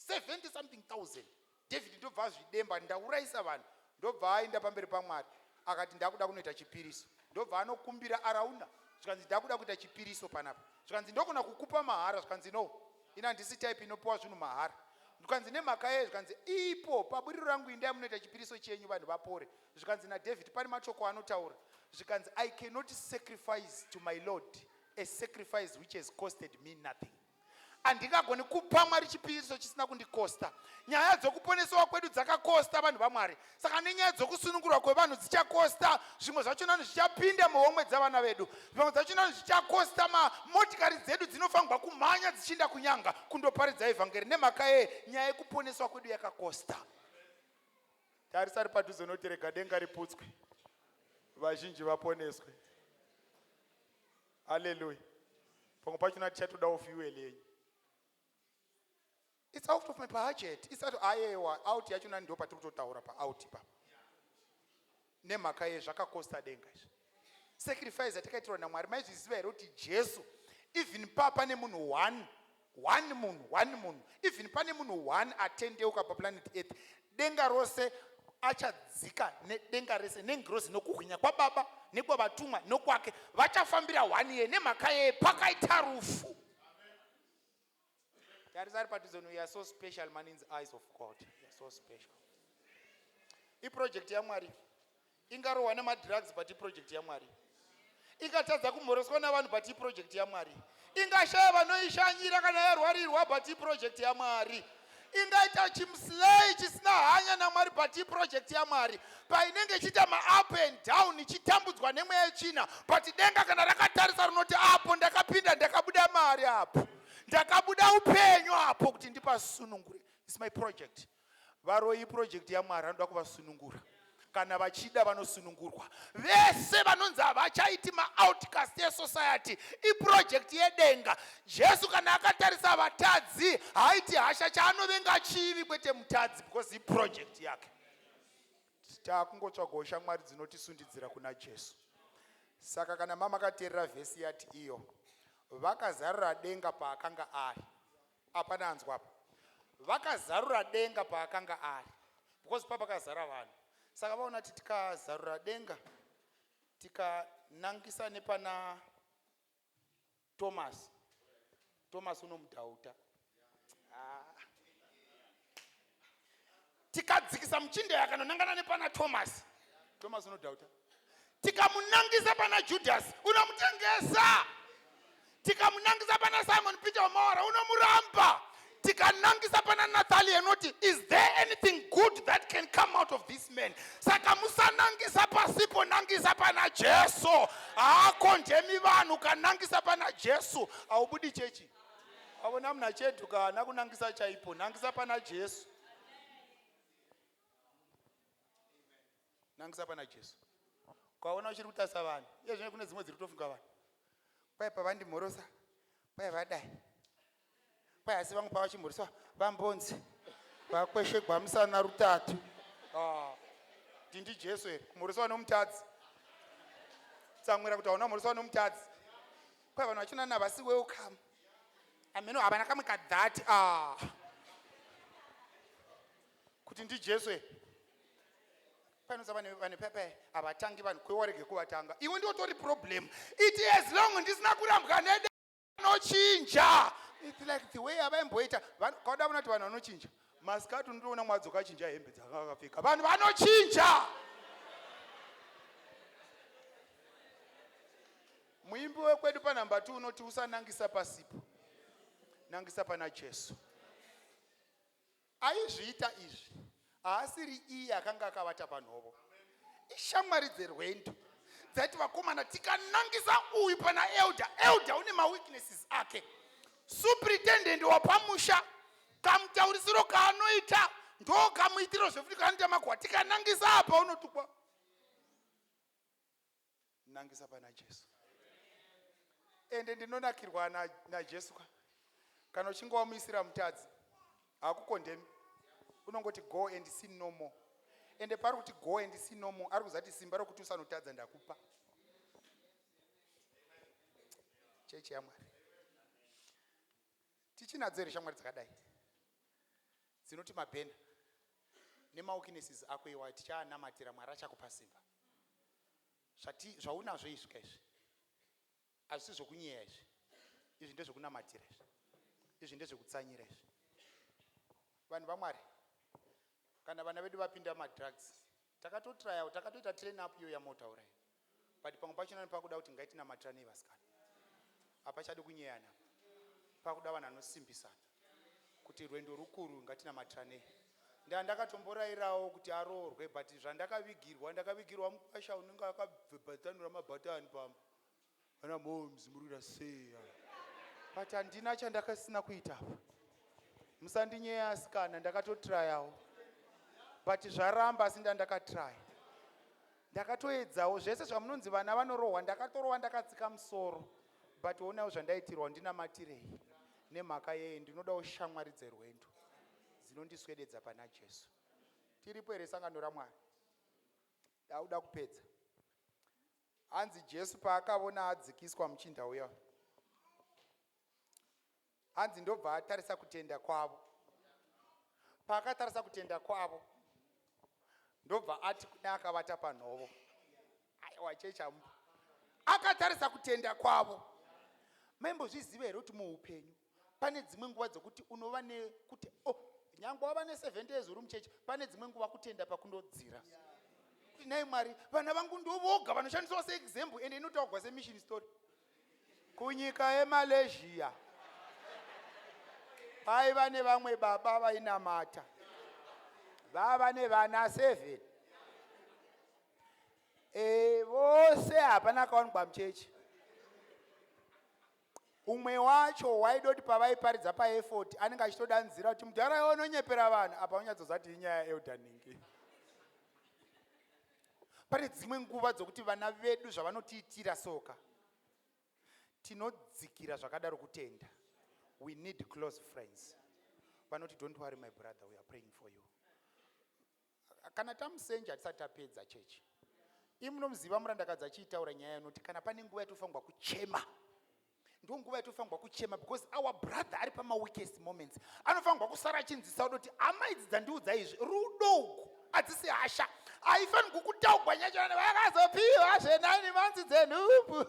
70 something thousand. David ndobva azvidemba, ndaurayisa vanhu. Ndobva aenda pamberi paMwari, akati ndakuda kunoita chipiriso. Ndobva anokumbira Arauna, zvikanzi ndakuda kuita chipiriso panapa. Zvikanzi ndogona kukupa mahara. Zvikanzi no, ina handisi type inopiwa zvinhu mahara. Zvikanzi nemhaka yei? Zvikanzi ipo paburiro rangu, indai munoita chipiriso chenyu, vanhu vapore. Zvikanzi naDavid, pane mashoko anotaura, zvikanzi, "I cannot sacrifice to my Lord a sacrifice which has costed me nothing." Handingagoni kupa Mwari chipiriso chisina kundikosta. Nyaya dzokuponeswa kwedu dzakakosta, vanhu vaMwari. Saka nenyaya dzokusunungurwa kwevanhu dzichakosta. Zvimwe zvachona zvichapinda muhomwe dzavana vedu, zvimwe zvachona zvichakosta. Motikari dzedu dzinofanirwa kumhanya dzichiinda kunyanga kundoparidza evhangeri. Nemhaka yei? Nyaya yekuponeswa kwedu yakakosta. Tarisari padhuze noti rega denga riputswe, vazhinji vaponeswe. Haleluya! Pamwe pachona tichatodawo fuel yenyu. It's out of my budget, it's out. Ayewa, out yachona ndo patiri kutotaura paout ipapo. Nemhaka yezvakakosta denga izvi, sacrifice yatakaitirwa naMwari. Maizviziva here kuti Jesu, even pa pane munhu one, one munhu, one munhu, even pane munhu one atendeuka paplanet Earth, denga rose achadzika nedenga rese nengirozi nokuhwinya kwababa nekwavatumwa nokwake, vachafambira one year? Nemhaka yeye pakaita rufu. Tarisari padhuze, you are so special, man, in the eyes of God. You are so special. Iproject yaMwari. Ingarohwa nemadrugs, but iproject yaMwari. Ingatadza kumhoreswa navanhu, but iproject yaMwari. Ingashaya vanoishanyira kana yarwarirwa, but iproject yaMwari. Ingaita chimuslei chisina hanya naMwari, but iproject yaMwari. Painenge ichiita maup and down, ichitambudzwa nemweya yetsvina, but denga kana rakatarisa rinoti apo ndakapinda, ndakabuda mari apo, ndakabuda upenyu apo, kuti ndipasunungure. It's my project. Varoi iproject yaMwari, anoda kuvasunungura. Kana vachida, vanosunungurwa. Vese vanonzi havachaiti maoutcast esociety, iproject yedenga. Jesu kana akatarisa vatadzi, haaiti hasha. Chaanovenga chivi, kwete mutadzi, because iproject yake. Taakungotsvagawo shamwari dzinotisundidzira kuna Jesu. Saka kana mamakateerera vhesi yati iyo vakazarura denga paakanga ari, hapana anzwa apa. Vakazarura denga paakanga ari, because papakazara vanhu. Saka vaona kuti tikazarura denga, tikanangisa nepana Thomas, Thomas unomudhauta. Ah. Tikadzikisa muchinda yakanonangana nepana Thomas, Thomas unodhauta. Tikamunangisa pana Judas, unomutengesa. Tikamunangisa pana Simon Peter wamawara, unomuramba. Tikanangisa pana Nathaniel, unoti, "Is there anything good that can come out of this man?" Saka musanangisa pasipo, nangisa pana Jesu. Haakondemi vanhu. Kanangisa pana Jesu, haubudi chechi. Avona munhu acheduka, haana kunangisa chaipo. Nangisa pana Jesu, nangisa pana Jesu. Ukaona uchiri kutarisa vanhu iye zvino, kune dzimwe dziri kutofunga vanhu, kwai pavandimhorosa, kwai vadai, kwai asi vamwe pavachimhoreswa vambonzi vakweshegwa musana rutatu. Ah, ndindi Jesu here kumhoreswa nomutadzi? Tsamwira kuti hauna mhoreswa nomutadzi. Kwai vanhu vachonana havasi welcome, ameno havana kamwe kadhati. Ah, kuti ndiJesu here? Panoza vane pepe havatangi vanhu, kwewarege kuvatanga iwe ndiotori problem. Iti as long ndisina kurambwa nede vanochinja. It's like the way avaimboita. Kauda vona kuti vanhu vanochinja. Masikati unotoona mwadzoka achinja hembe dzakakapfeka. Vanhu vanochinja. Muimbi wekwedu panhamba 2 unoti usanangisa pasipo, nangisa pana Jesu. Aizviita izvi haasiri iye akanga akavata panhovo, ishamwari dzerwendo dzaiti, "Vakomana, tikanangisa uyu pana elder, elder une maweaknesses ake, superintendent wapamusha, kamutaurisiro kaanoita ndo." Tikamuitira zvefuti anoita makuhwa, tikanangisa apa unotukwa. Nangisa pana Jesu. Ende ndinonakirwa naJesu ka. Kana uchinge wamuisira mutadzi, haakukondemi. Unongoti go and sin no more. Ende pari kuti go and sin no more, ari kuzati simba rokuti usanotadza ndakupa. Chechi yaMwari. Tichinadzo here shamwari dzakadai? Dzinoti mabhena nemaweaknesses ako iwayo tichaanamatira, Mwari achakupa simba. Zvati zvaunazvo izvi ka izvi hazvisi zvokunyeya izvi. Izvi ndezvekunamatira izvi. Izvi ndezvekutsanyira izvi. Vanhu vaMwari, kana vana vedu vapinda madrugs, takatotrayawo, takatoita train up iyo yamotaura iyo. But pamwe pachona pakuda kuti ngaitinamatiranei vasikana. Hapachadi kunyeyana. Pakuda vanhu vanosimbisana. Kuti rwendo rukuru ngatinamatiranei. Ndandakatomborayirawo kuti aroorwe, but zvandakavigirwa, ndakavigirwa mukwasha unenge akabvatanura mabhatani pamba. Ana moms muri kuita sei? But handina chandakasina kuita apa. Musandinyeya asikana, ndakatotrayawo. But zvaramba, asi ndandakatraya. Ndakatoedzawo zvese zvamunonzi vana vanorohwa, ndakatorohwa ndakatsika musoro. But onawo zvandaitirwa, ndinamatirei. Nemhaka yei ndinodawo shamwari dzerwendo dzinondiswededza pana Jesu. Tiripo here sangano raMwari? Dauda kupedza. Hanzi Jesu paakavona adzikiswa muchinda uya, hanzi ndobva atarisa kutenda kwavo. Paakatarisa kutenda kwavo, ndobva ati kune akavata panhovo, aiwa chechi amupa. Akatarisa kutenda kwavo. Maimbozviziva here kuti muupenyu pane dzimwe nguva dzekuti unova nekuti, oh, nyange wava ne70 years uri muchechi, pane dzimwe nguva kutenda pakundodzira kuti nhai Mwari, vana vangu ndovoga vanoshandiswa seexample, ende inotaurwa semission story kunyika yeMalaysia. Paiva nevamwe baba vainamata, vava nevana 7. Vose hapana akawanikwa muchechi. Umwe wacho waidoti pavaiparidza paeffort anenge achitodanzira kuti mudhara iwe unonyepera vanhu. Apa unyatsozati inyaya yaelder. Pane dzimwe nguva dzokuti vana vedu zvavanotiitira soka, tinodzikira zvakadaro kutenda. We need close friends vanoti, "Don't worry, my brother, we are praying for you." Kana tamusenja tisati tapedza chechi, imunomuziva murandakadzi achiitaura nyaya inoti kana pane nguva yatofanirwa kuchema, ndo nguva yatofanirwa kuchema, because our brother ari pamaweakest moments, anofanirwa kusara achinzisa kuti hama idzi dzandiudza izvi rudo uku, hadzisi hasha. Haifanirwi kutaugwa nyachona vakazopiwa zvenani manzi dzenhumbu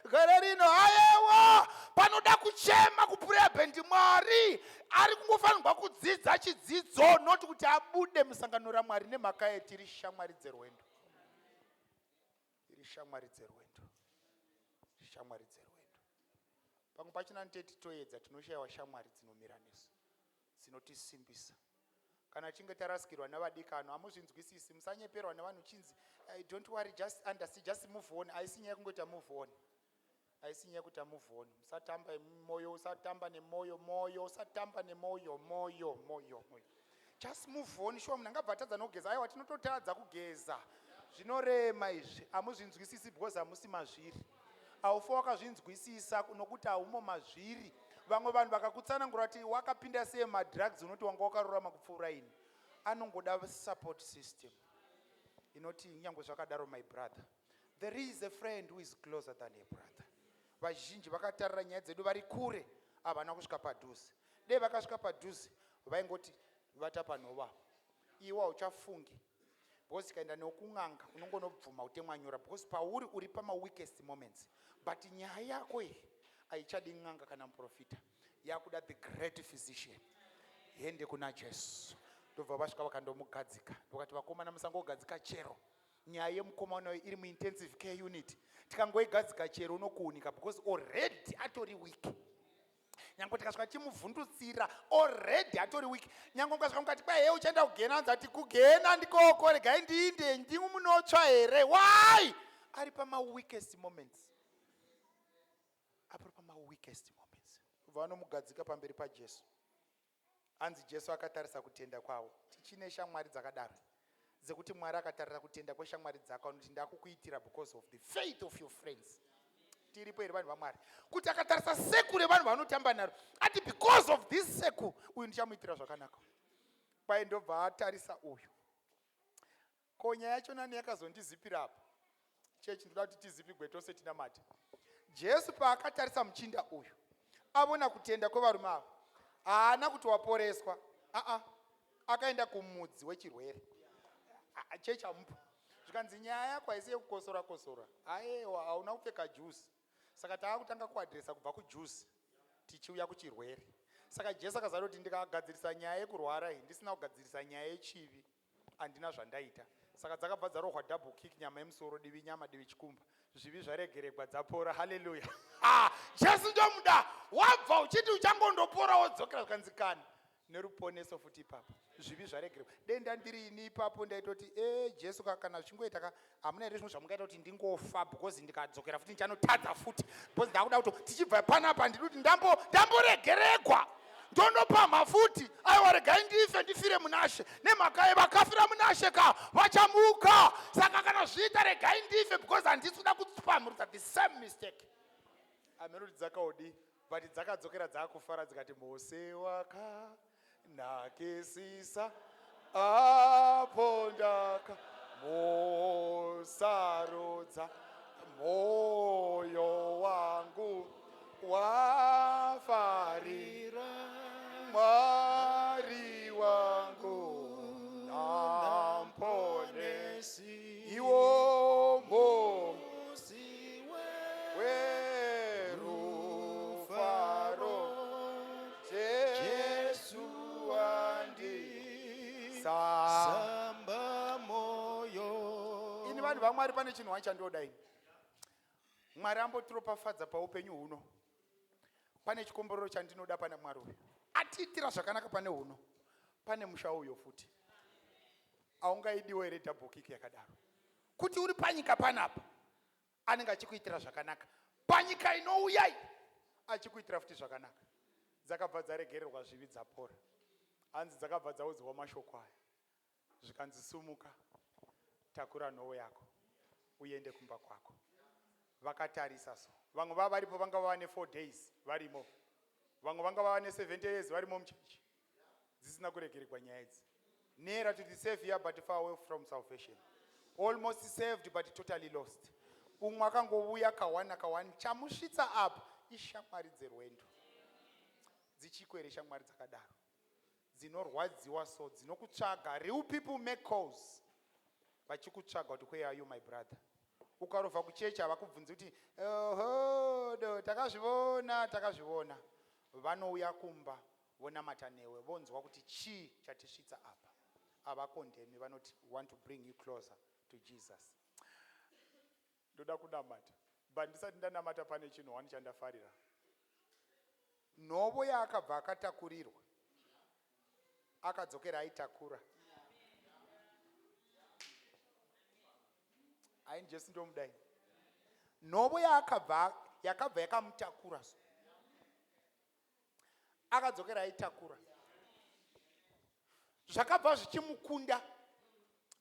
gore rino. Ayewa, panoda kuchema, kuprayer band. Mwari ari kungofanirwa kudzidza chidzidzo, noti kuti abude musangano raMwari. Nemhaka yetiri shamwari dzerwendo, tiri shamwari dzerwendo, shamwari dzerwendo. Pamwe pachona niteti toedza, tinoshayiwa shamwari dzinomira nesu, dzinotisimbisa kana tichinge tarasikirwa navadikano. Hamuzvinzwisisi, musanyeperwa nevanhu chinzi, "Don't worry, just understand, just move on." Haisi nyaya yekungoita move on, haisi nyaya yekuita move on. Musatamba moyo, usatamba nemwoyo, moyo, usatamba nemwoyo, moyo, moyo, moyo. Just move on, sure, munhu angabva atadza nokugeza. Aiwa, tinototadza kugeza, zvinorema izvi. Hamuzvinzwisisi because hamusi mazviri. Haufa wakazvinzwisisa nokuti haumo mazviri. Vamwe vanhu vakakutsanangura kuti wakapinda sei madrugs, unoti wanga wakarurama kupfuura ini. Anongoda support system inoti nyange zvakadaro, my brother, there is a friend who is closer than a brother. Vazhinji vakatarira nyaya dzedu vari kure, havana kusvika padhuze. Dei vakasvika padhuze, vaingoti vata panhova, iwe hauchafungi, because tikaenda nekun'anga unongonobvuma kutemwa nyora, because pauri uri pamaweakest moments. But nyaya yako iyi haichadi n'anga kana muprofita, yakuda the great physician. Hende kuna Jesu. Ndobva vasvika vakandomugadzika. Ndokati, "Vakomana, musangogadzika chero. Nyaya yemukomana uyu iri muintensive care unit. Tikangoigadzika chero unokuunika, because already atori weak. Nyange tikasvika chimuvhundutsira, already atori weak. Nyange ukasvika mukati, kwai he uchaenda kugena, anzi ati kugena ndikoko, regai ndiinde, ndimwe munotsva here?" Why? Ari pamaweakest moments, apari pamaweakest moments. Kubva vanomugadzika pamberi paJesu. Hanzi Jesu akatarisa kutenda kwavo. Tichine shamwari dzakadaro dzekuti Mwari akatarira kutenda kweshamwari dzako anoti ndakukuitira because of the faith of your friends. Tiripo here vanhu vaMwari? Kuti akatarisa seku revanhu vanotamba naro ati because of this seku uyu ndichamuitira zvakanaka. Kwai ndobva atarisa uyu. Ko nyaya yacho nani yakazondizipira apa? Chechi ndoda kuti tizipigwe tose tinamate. Jesu paakatarisa muchinda uyu avona kutenda kwevarume ava haana kuti waporeswa aa akaenda kumudzi wechirwere chechi amupo zvikanzi nyaya yako haisi yekukosora kosora ayewa hauna kupfeka juzi saka taakutanga kuadresa kubva kujuzi tichiuya kuchirwere saka jesu akazara kuti ndikagadzirisa nyaya yekurwara iyi ndisina kugadzirisa nyaya yechivi handina zvandaita saka dzakabva dzarohwa double kick nyama yemusoro divi nyama divi chikumba zvivi zvaregeregwa dzapora haleluya jesu ndomuda wabva uchiti uchangondopora wodzokera zvikanzi kani neruponeso futi ipapo zvivi zvaregererwa denda ndiri ini ipapo ndaitoti e jesu ka kana zvichingoita ka hamuna here zvimwe zvamungaita kuti ndingofa because ndikadzokera futi ndichanotadza futi because ndakuda kuti tichibva panapa ndidi kuti ndamboregeregwa ndonopamha futi aiwa regai ndife ndifire munashe nemhaka ye vakafira munashe ka vachamuka saka kana zviita regai ndife because handisi kuda kupamhurudza the same mistake ameno kuti dzakaodii but dzakadzokera dzakufara dzikati mose wakanakisisa apo ndaka musarudza moyo wangu wafarira mwari wangu namponesi iwo musi werufaro Jesu wandisamba moyo. Ini vanhu vaMwari pane chinhu wani chandoda ini. Mwari ambotiropafadza paupenyu huno. Pane chikomborero chandinoda pana Mwari uyu. Atiitira zvakanaka pane huno. Pane musha uyo futi. Aungaidiwo here double kick yakadaro? Kuti uri panyika panapa anenge achikuitira zvakanaka panyika inouyai achikuitira futi zvakanaka dzakabva dzaregererwa zvivi dzapora hanzi dzakabva dzaudzwa mashoko aya zvikanzi sumuka takura nhovo yako uende kumba kwako vakatarisa so vamwe vava varipo vanga vava ne4 days varimo vamwe vanga vava ne70 years varimo muchechi dzisina kuregeregwa nyaya idzi nearer to the savior but far away from salvation almost saved but totally lost umwe akangouya kawana kawani chamusvitsa apa ishamwari dzerwendo dzichiko here shamwari dzakadaro dzinorwadziwa so dzinokutsvaga real people make calls vachikutsvaga kuti where are you my brother ukarovha kuchechi havakubvunzi kuti oho takazvivona takazvivona vanouya kumba vonamata newe vonzwa kuti chii chatisvitsa apa havakondemi vanoti want to bring you closer to jesus ndoda kunamata but ndisati ndanamata pane chinhu wani chandafarira nhovo yaakabva akatakurirwa akadzokera aitakura aini jesu ndomudai nhovo yaakabva yakabva yakamutakura so akadzokera aitakura zvakabva zvichimukunda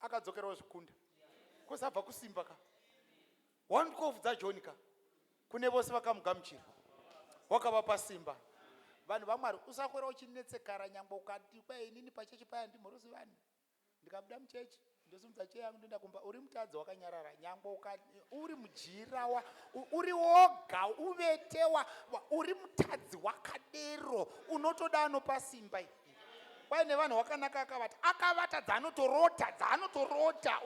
akadzokerawo zvikunda kusabva kusimba ka 112 dzajoni ka kune vose vakamugamuchira wakavapa simba vanhu vamwari usakwera uchinetsekara nyangwe ukati kwai inini pachechi paya ndimhorosi vanhu ndikabuda muchechi ndosimudza cheya yangu ndoenda kumba uri mutadzi wakanyarara nyangwe uri mujira wa uri woga uvetewa uri mutadzi wakadero unotoda anopa simba kwai nevanhu wakanaka akavata akavata dzaanotorota dzaanotorota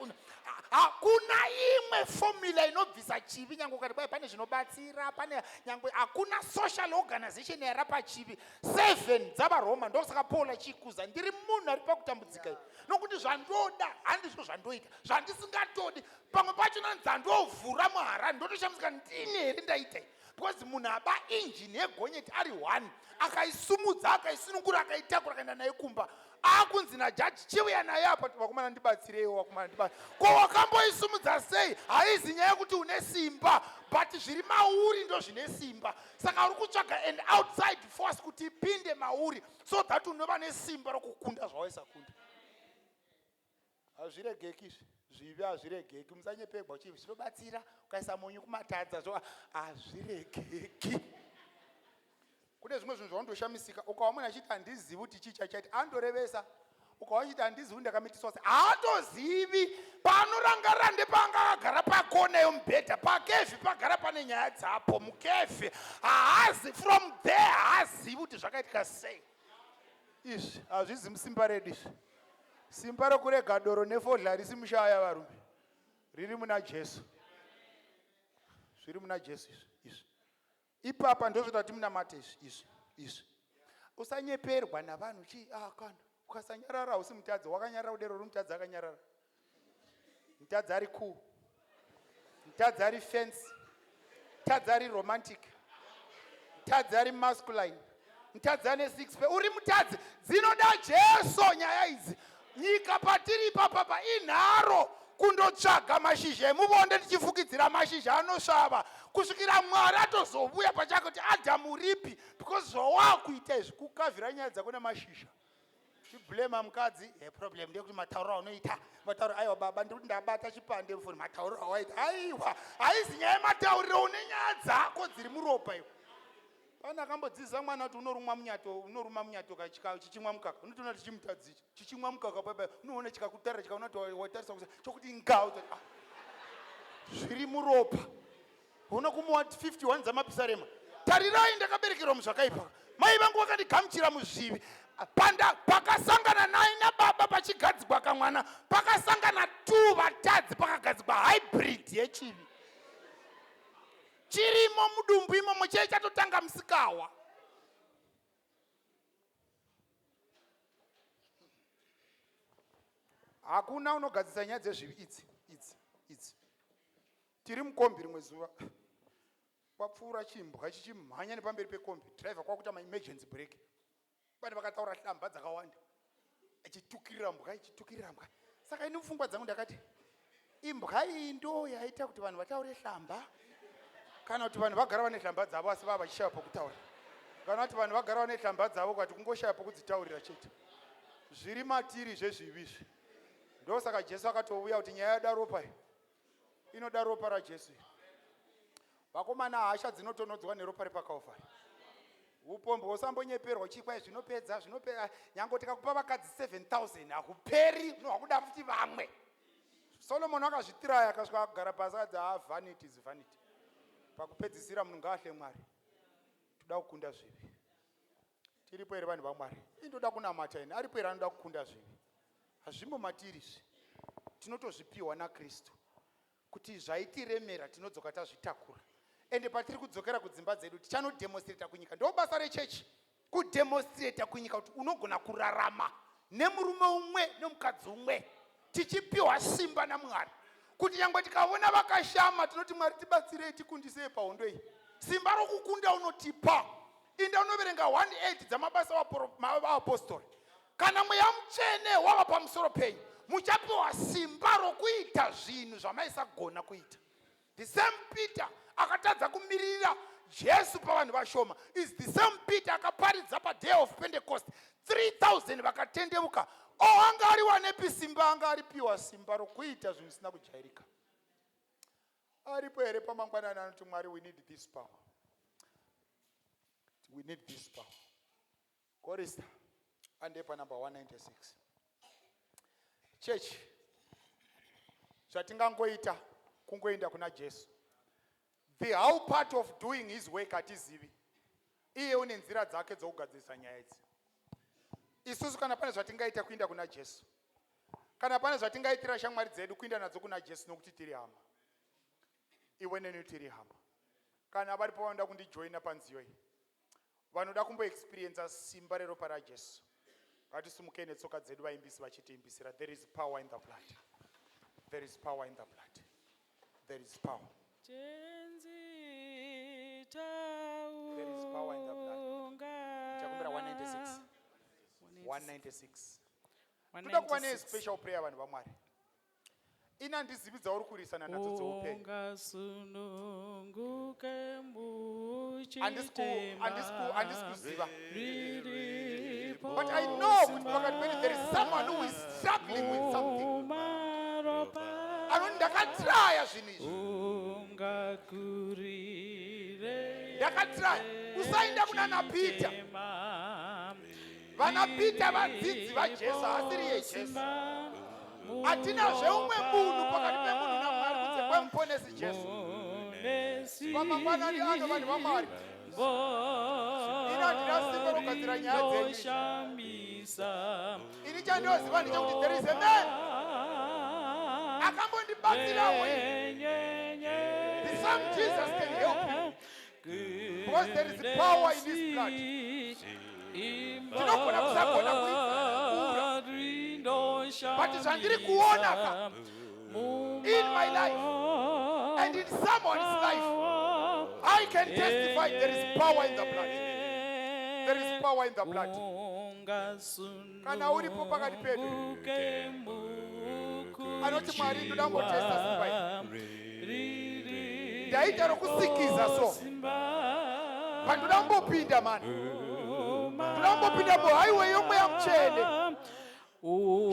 hakuna imwe formula inobvisa chivi nyange ukati kwai pane zvinobatsira pane nyange hakuna social organization yarapa chivi 7 dzavaroma ndosaka paul achiikuza ndiri munhu ari pakutambudzika yeah. Nokuti zvandoda handizvo zvandoita zvandisingatodi pamwe pacho nanzandovhura muharani ndotoshamisika ndini here ndaita because munhu aba injini yegonyeti ari one akaisumudza akaisunungura akaitakura akaenda naye kumba. Akunzi najaji, "Chiuya naye apa." "Vakomana, ndibatsireiwo, vakomana, ndiba." Ko wakamboisumudza sei? Haizi nyaya yekuti une simba, but zviri mauri ndo zvine simba. Saka uri kutsvaga an outside force kuti ipinde mauri so that unova nesimba rokukunda zvawaisakunda. Hazviregeki izvi, zvivi hazviregeki. Musanyepegwa, chivi zvinobatsira, ukaisa munyu kumatadza zvo hazviregeki. Kune zvimwe zvinhu zvaundoshamisika ukawa munhu achiti, "Handizivi kuti chii chachaita." Andorevesa. Ukawa achiti, "Handizivi ndakamitiswa sei," haatozivi. Paanorangarira ndepaanga akagara pakona yomubhedha pakevhi, pagara pane nyaya dzapo mukevhi. Haazi from there, haazivi kuti zvakaitika sei. Izvi hazvizi musimba redu izvi. Simba rokurega doro nefodya risi mushaya, varume, riri muna Jesu. Zviri muna Jesu izvi. Izvi ipapa ndozvoita kuti munamate izvi. Izvi usanyeperwa navanhu. Chii? Ah, kana ukasanyarara hausi mutadzi. Wakanyarara kudero uri mutadzi. Akanyarara mutadzi ari cool, mutadzi ari fancy, mutadzi ari romantic, mutadzi ari masculine, mutadzi ane six pack. Uri mutadzi. Dzinoda Jesu nyaya idzi. Nyika patiri ipapapa inharo kundotsvaga mashizha emuvonde tichifukidzira mashizha anosvava kusvikira Mwari atozovuya pachake kuti, "Adhamu, uripi?" Because zvawakuita izvi, kukavhira nyaya dzako nemashizha, chiblema mukadzi. Problem ndeyekuti matauriro aunoita, matauriro. Aiwa baba, ndiri kuti ndabata chipande mufoni. Matauriro awaita. Aiwa, haizi nyaya yematauriro. Une nyaya dzako dziri muropa iwe. Pane akambodzidzisa mwana kuti unorumwa munyato, unoruma munyato chichimwa mukaka. Unotoona tichimutadzicha chichimwa mukaka papa, unoona chikakutarira, chikaona kuti watarisa chokuti nga utoti, "Ah, zviri muropa." Una kumuwa 51 dzamapisarema. Tarirai, ndakaberekerwa muzvakaipa, mai vangu vakandigamuchira muzvivi. Panda pakasangana nai nababa pachigadzigwa kamwana, pakasangana tu vatadzi, pakagadzigwa hybrid yechivi chirimo mudumbu imomo. Chee chatotanga musikawa. Hakuna unogadzisa nyaya dzezvivi idzi idzi idzi. Tiri mukombi rimwe zuva, kwapfuura chimbwa chichimhanya nepamberi pekombi. Dhiraivha kwakuita maemergency brake. Vane vakataura hlamba dzakawanda, ichitukirira mbwa, ichitukirira mbwa. Saka ini mupfungwa dzangu ndakati, imbwa iyi ndo yaita kuti vanhu vataure hlamba, kana kuti vanhu vagara vane hlamba dzavo asi vava vachishaya pokutaura, kana kuti vanhu vagara vane hlamba dzavo kati kungoshaya pokudzitaurira chete. Zviri matiri zvezvivi izvi. Ndosaka Jesu akatouya kuti nyaya yoda ropa iyi, inoda ropa raJesu iri. Vakomana, hasha dzinotonodzwa neropa repaKalvari. Upombwe, usambonyeperwa chikwai, zvinopedza, zvinopedza. Nyange tikakupa vakadzi 7000 hakuperi, unohwakuda futi vamwe. Solomon akazvitiraya, akasvika akagara pasi akadzi, "Ha, vanity is vanity." Pakupedzisira munhu ngaahle Mwari. Toda kukunda zvivi. Tiripo here, vanhu vaMwari? Indoda kunamata ini. Aripo here anoda kukunda zvivi? Hazvimo matiri izvi. Tinotozvipiwa naKristu kuti zvaitiremera tinodzoka tazvitakura. Ende patiri kudzokera kudzimba dzedu tichanodemonstrata kunyika. Ndo basa rechechi, kudemonstrata kunyika kuti unogona kurarama nemurume umwe nemukadzi umwe, tichipiwa simba naMwari kuti nyangwe tikaona vakashama tinoti, "Mwari, tibatsirei, tikundisei pahondo iyi." Simba rokukunda unotipa. Inda unoverenga 18 dzamabasa vaApostori. Kana Mweya Mutsvene wava pamusoro penyu, muchapiwa simba rokuita zvinhu zvamaisagona kuita. The same Peter akatadza kumirira Jesu pavanhu vashoma is the same Peter akaparidza paday of Pentecost, 3000 vakatendeuka. O, anga ari wanepi simba? Anga aripiwa simba rokuita zvinhu zvisina kujairika. Aripo here pamangwanani anoti, "Mwari, we need this power, we need this power"? Chorister, andepa number 196. Church, zvatingangoita kungoenda kuna Jesu. The how part of doing his work hatizivi. Iye une nzira dzake dzokugadzirisa nyaya idzi. Isusu kana pane zvatingaita, kuenda kuna Jesu. Kana pane zvatingaitira shamwari dzedu, kuenda nadzo kuna Jesu, nokuti tiri hama. Iwe neni tiri hama. Kana varipo vanoda kundijoina panziyo iyi, vanoda kumboexperiensa simba reropa raJesu, ngatisimukei netsoka dzedu, vaimbisi vachitiimbisira. There is power in the blood, there is power in the blood, there is power. Tenzi. There is power in the blood. Taunga. Ndichakumbira 196. 196. Toda kuva 196. nespecial prayer, vanhu vaMwari. Ini handizivi dzauri kurwisana nadzo dzeupenyu. Ungasununguke Handisi muchitema kuziva. riripo But I know kuti pakati pedu there is someone who is struggling with something. mumaropa. Anoti, "Ndakatraya zvinhu izvi." Ungakurire. Ndakatraya. Usaenda kuna naPeter. Vana Peter vadzidzi vaJesu, asiri yeJesu. Hatinazve umwe munhu pakati pemunhu naMwari kunze kwemuponesi Jesu. Pamangwanani ano, vanhu vaMwari, ini handina simba rokugadzira nyaya dzenyu. Ini chandinoziva ndechekuti there is a man akambondibatsirawo ini. The same Jesus can help you because there is power in his blood. Tinogona kusagona kuitsanangura, but zvandiri kuona ka in my life and in someone's life, I can testify there is power in the blood. There is power in the blood. Kana uripo pakati pedu anoti, "Mwari, ndoda kumbotesta simba iri. Ndaita rokusikiza so, pandoda kumbopinda mani, ndoda kumbopinda muhighway yomweya mutsvene.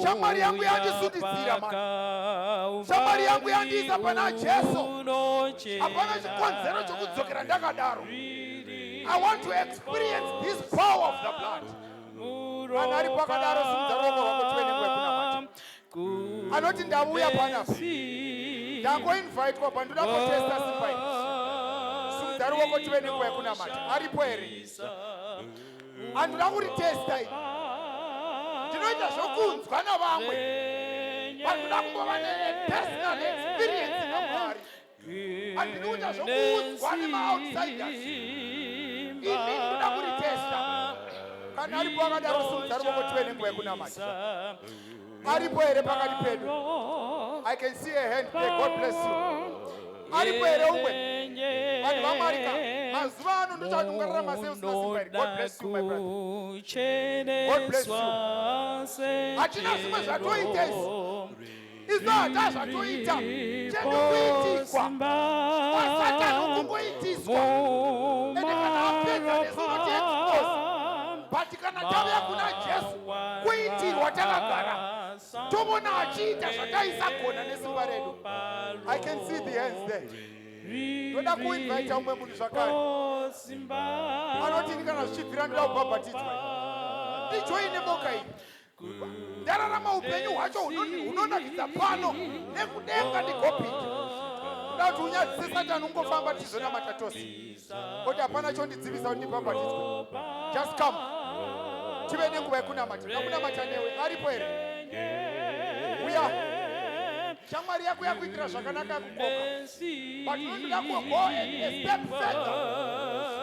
Shamwari yangu yandisundidzira mani. Shamwari yangu yandiisa pana Jesu. Hapana chikonzero chokudzokera ndakadaro. I want to experience this power of the blood." Kana aripo akadaro, simudza ruoko rwako tive nenguva yekunamata. Anoti, "Ndauya panapa, ndangoinvitwa, pandoda kutesta simba iri." Simudza ruoko tive nenguva yekunamata. Aripo here? "Handoda kuritesta iri. Ndinoita zvokunzwa navamwe, pandoda kumbova nepersonal experience naMwari. Handidi kuita zvokuudzwa nemaoutsiders. Ini ndoda kuritesta." Kana aripo akadaro, simudza ruoko tive nenguva yekunamata. Aripo here pakati pedu? I can see a hand there. God bless you. Aripo here umwe? Vanhu vaMwari ka, mazuva ano ndochati ungararama sei usina simba iri? God bless you, my brother. God bless you. Hatina zvimwe zvatoita izvi. Isu hata zvatoita chedu kuitikwa kwaSatani, kungoitiswa. Ende kana apedza nesu, unotiexpose. But kana tauya kuna Jesu, kuitirwa takagara, toona achiita zvataisagona nesimba redu. I can see the hands there. Ndoda kuinvaita umwe munhu zvakare anoti, "Ini kana zvichibvira ndoda kubhabhatidzwa, ndijoine boka iyi. Ndararama upenyu hwacho hunonakidza pano, nekudenga ndigopinda. Ndoda kuti unyadzise Satani." Ungofamba tichizonamata tose kuti hapana chondidzivisa kuti ndibhabhatidzwe. Just come, tive nenguva yekunamata. Ndakunamata newe. Aripo here? Uya, shamwari yako yakuitira zvakanaka, yakukoka, but unotoda kugo a step further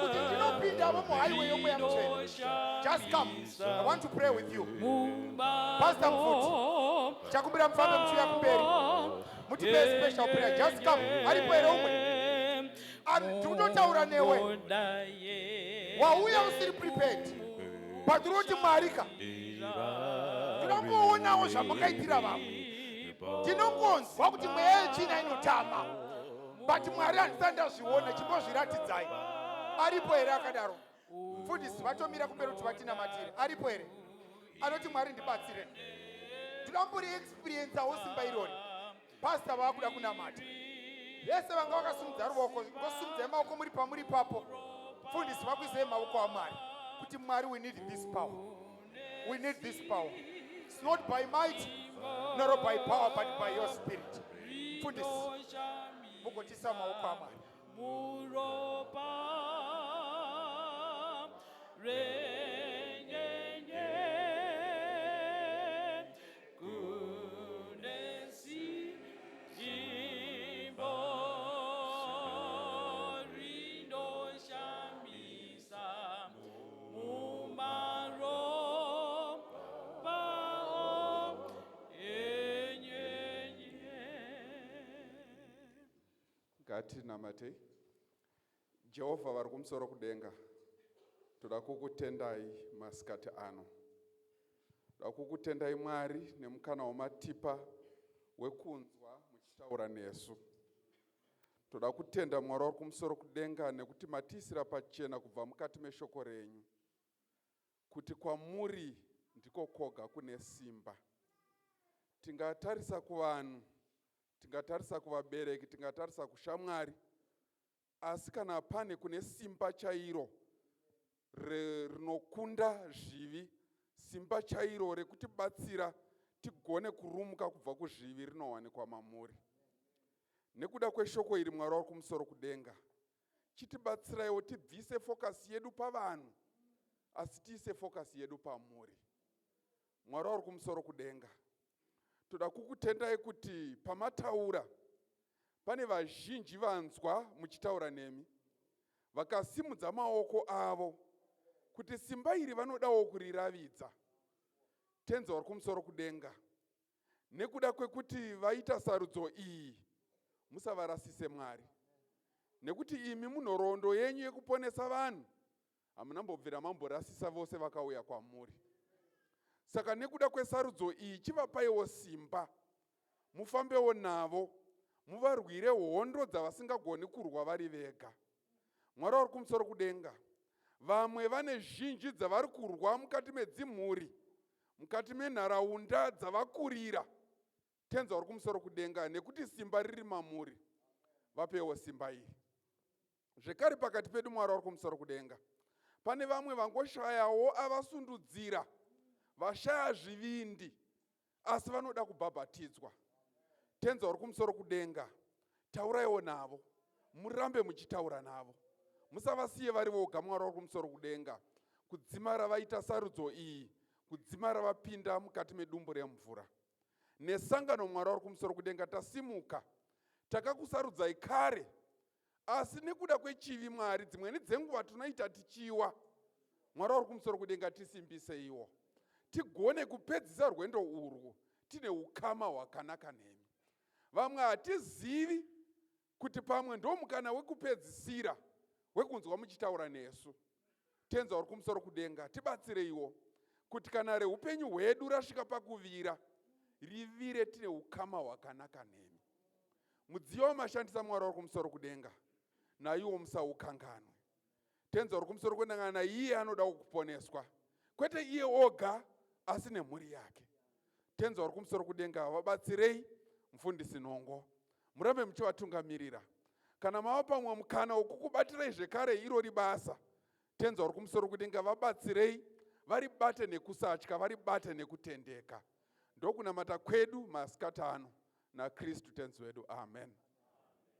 kuti ndinopindavo muhighway yomweya mutsvene. Just come, I want to pray with you. Pastor Mfuti, chakumbira mufambe muchiuya kumberi, mutipe special prayer. Just come. Aripo here umwe? Tikutotaura newe wauya usiri prepared, but uri kuti, "Mwari ka, ndinongoonawo zvamakaitira vamwe. Tinongonzwa kuti mweya yetsvina inotama, but Mwari, handisati ndazviona. Chimbozviratidzai." Aripo here akadaro? Mufundisi vatomira kumberi kuti vatinamatire. Aripo here anoti, "Mwari, ndibatsire, ndinombori experiencewo simba irori"? Pasta vaakuda kunamata. Vese vanga vakasimudza ruoko, ngosimudzai maoko muri pamuri papo. Mufundisi vakuisei maoko aMwari kuti, "Mwari, we need this power. We need this power. It's not by might nor by power, but by your spirit." Mufundisi, mugotisa maoko aMwari. Muropa renyenye kune simba rinoshamisa mumaropa enyenye. Ngatinamatei. Jehovha vari kumusoro kudenga, toda kukutendai masikati ano. Toda kukutendai Mwari nemukana wamatipa wekunzwa muchitaura nesu. Toda kutenda Mwari wari kumusoro kudenga nekuti matiisira pachena kubva mukati meshoko renyu kuti kwamuri ndiko kwoga kune simba. Tingatarisa kuvanhu, tingatarisa kuvabereki, tingatarisa kushamwari, Asi kana pane kune simba chairo rinokunda zvivi, simba chairo rekutibatsira tigone kurumuka kubva kuzvivi rinowanikwa mamuri. Nekuda kweshoko iri Mwari wari kumusoro kudenga, chitibatsiraiwo tibvise focus yedu pavanhu asi tiise focus yedu pamuri. Mwari wari kumusoro kudenga, toda kukutendai kuti pamataura Pane vazhinji vanzwa muchitaura nemi vakasimudza maoko avo kuti simba iri vanodawo kuriravidza. Tenzi vari kumusoro kudenga, nekuda kwekuti vaita sarudzo iyi, musavarasise Mwari, nekuti imi munhoroondo yenyu yekuponesa vanhu hamuna mbobvira mamborasisa vose vakauya kwamuri. Saka nekuda kwesarudzo iyi chivapaiwo simba Mufambewo navo, muvarwire hondo dzavasingagoni kurwa vari vega. Mwari vari kumusoro kudenga, vamwe vane zhinji dzavari kurwa mukati medzimhuri, mukati menharaunda dzavakurira. Tenzi vari kumusoro kudenga, nekuti simba riri mamuri, vapewo simba iri. Zvekare pakati pedu Mwari vari kumusoro kudenga, pane vamwe vangoshayawo avasundudzira, vashaya zvivindi asi vanoda kubhabhatidzwa. Tenzi vari kumusoro kudenga, tauraiwo navo, murambe muchitaura navo, musavasiye vari voga. Mwari vari kumusoro kudenga, kudzimara vaita sarudzo iyi, kudzimara vapinda mukati medumbu remvura nesangano. Mwari vari kumusoro kudenga, tasimuka, takakusarudzai kare, asi nekuda kwechivi Mwari, dzimweni dzenguva tinoita tichiwa. Mwari vari kumusoro kudenga, tisimbiseiwo tigone kupedzisa rwendo urwu tine ukama hwakanaka nemi. Vamwe hatizivi kuti pamwe ndomukana wekupedzisira wekunzwa muchitaura nesu. Tenzi vari kumusoro kudenga, tibatsireiwo kuti kana reupenyu hwedu rasvika pakuvira, rivire tine ukama hwakanaka nemi. Mudziyo wamashandisa Mwari vari kumusoro kudenga, naiwo musaukanganwe. Tenzi vari kumusoro kudenga, naiye anoda kuponeswa, kwete iye oga asi nemhuri yake. Tenzi vari kumusoro kudenga, vabatsirei mufundisi Nhongo, murambe muchivatungamirira. Kana mava pamwe mukana wokukubatirai zvekare irori basa, Tenzi vari kumusoro kudenga, vabatsirei varibate nekusatya, varibate nekutendeka. Ndokunamata kwedu masikati ano naKristu Tenzi wedu. Amen.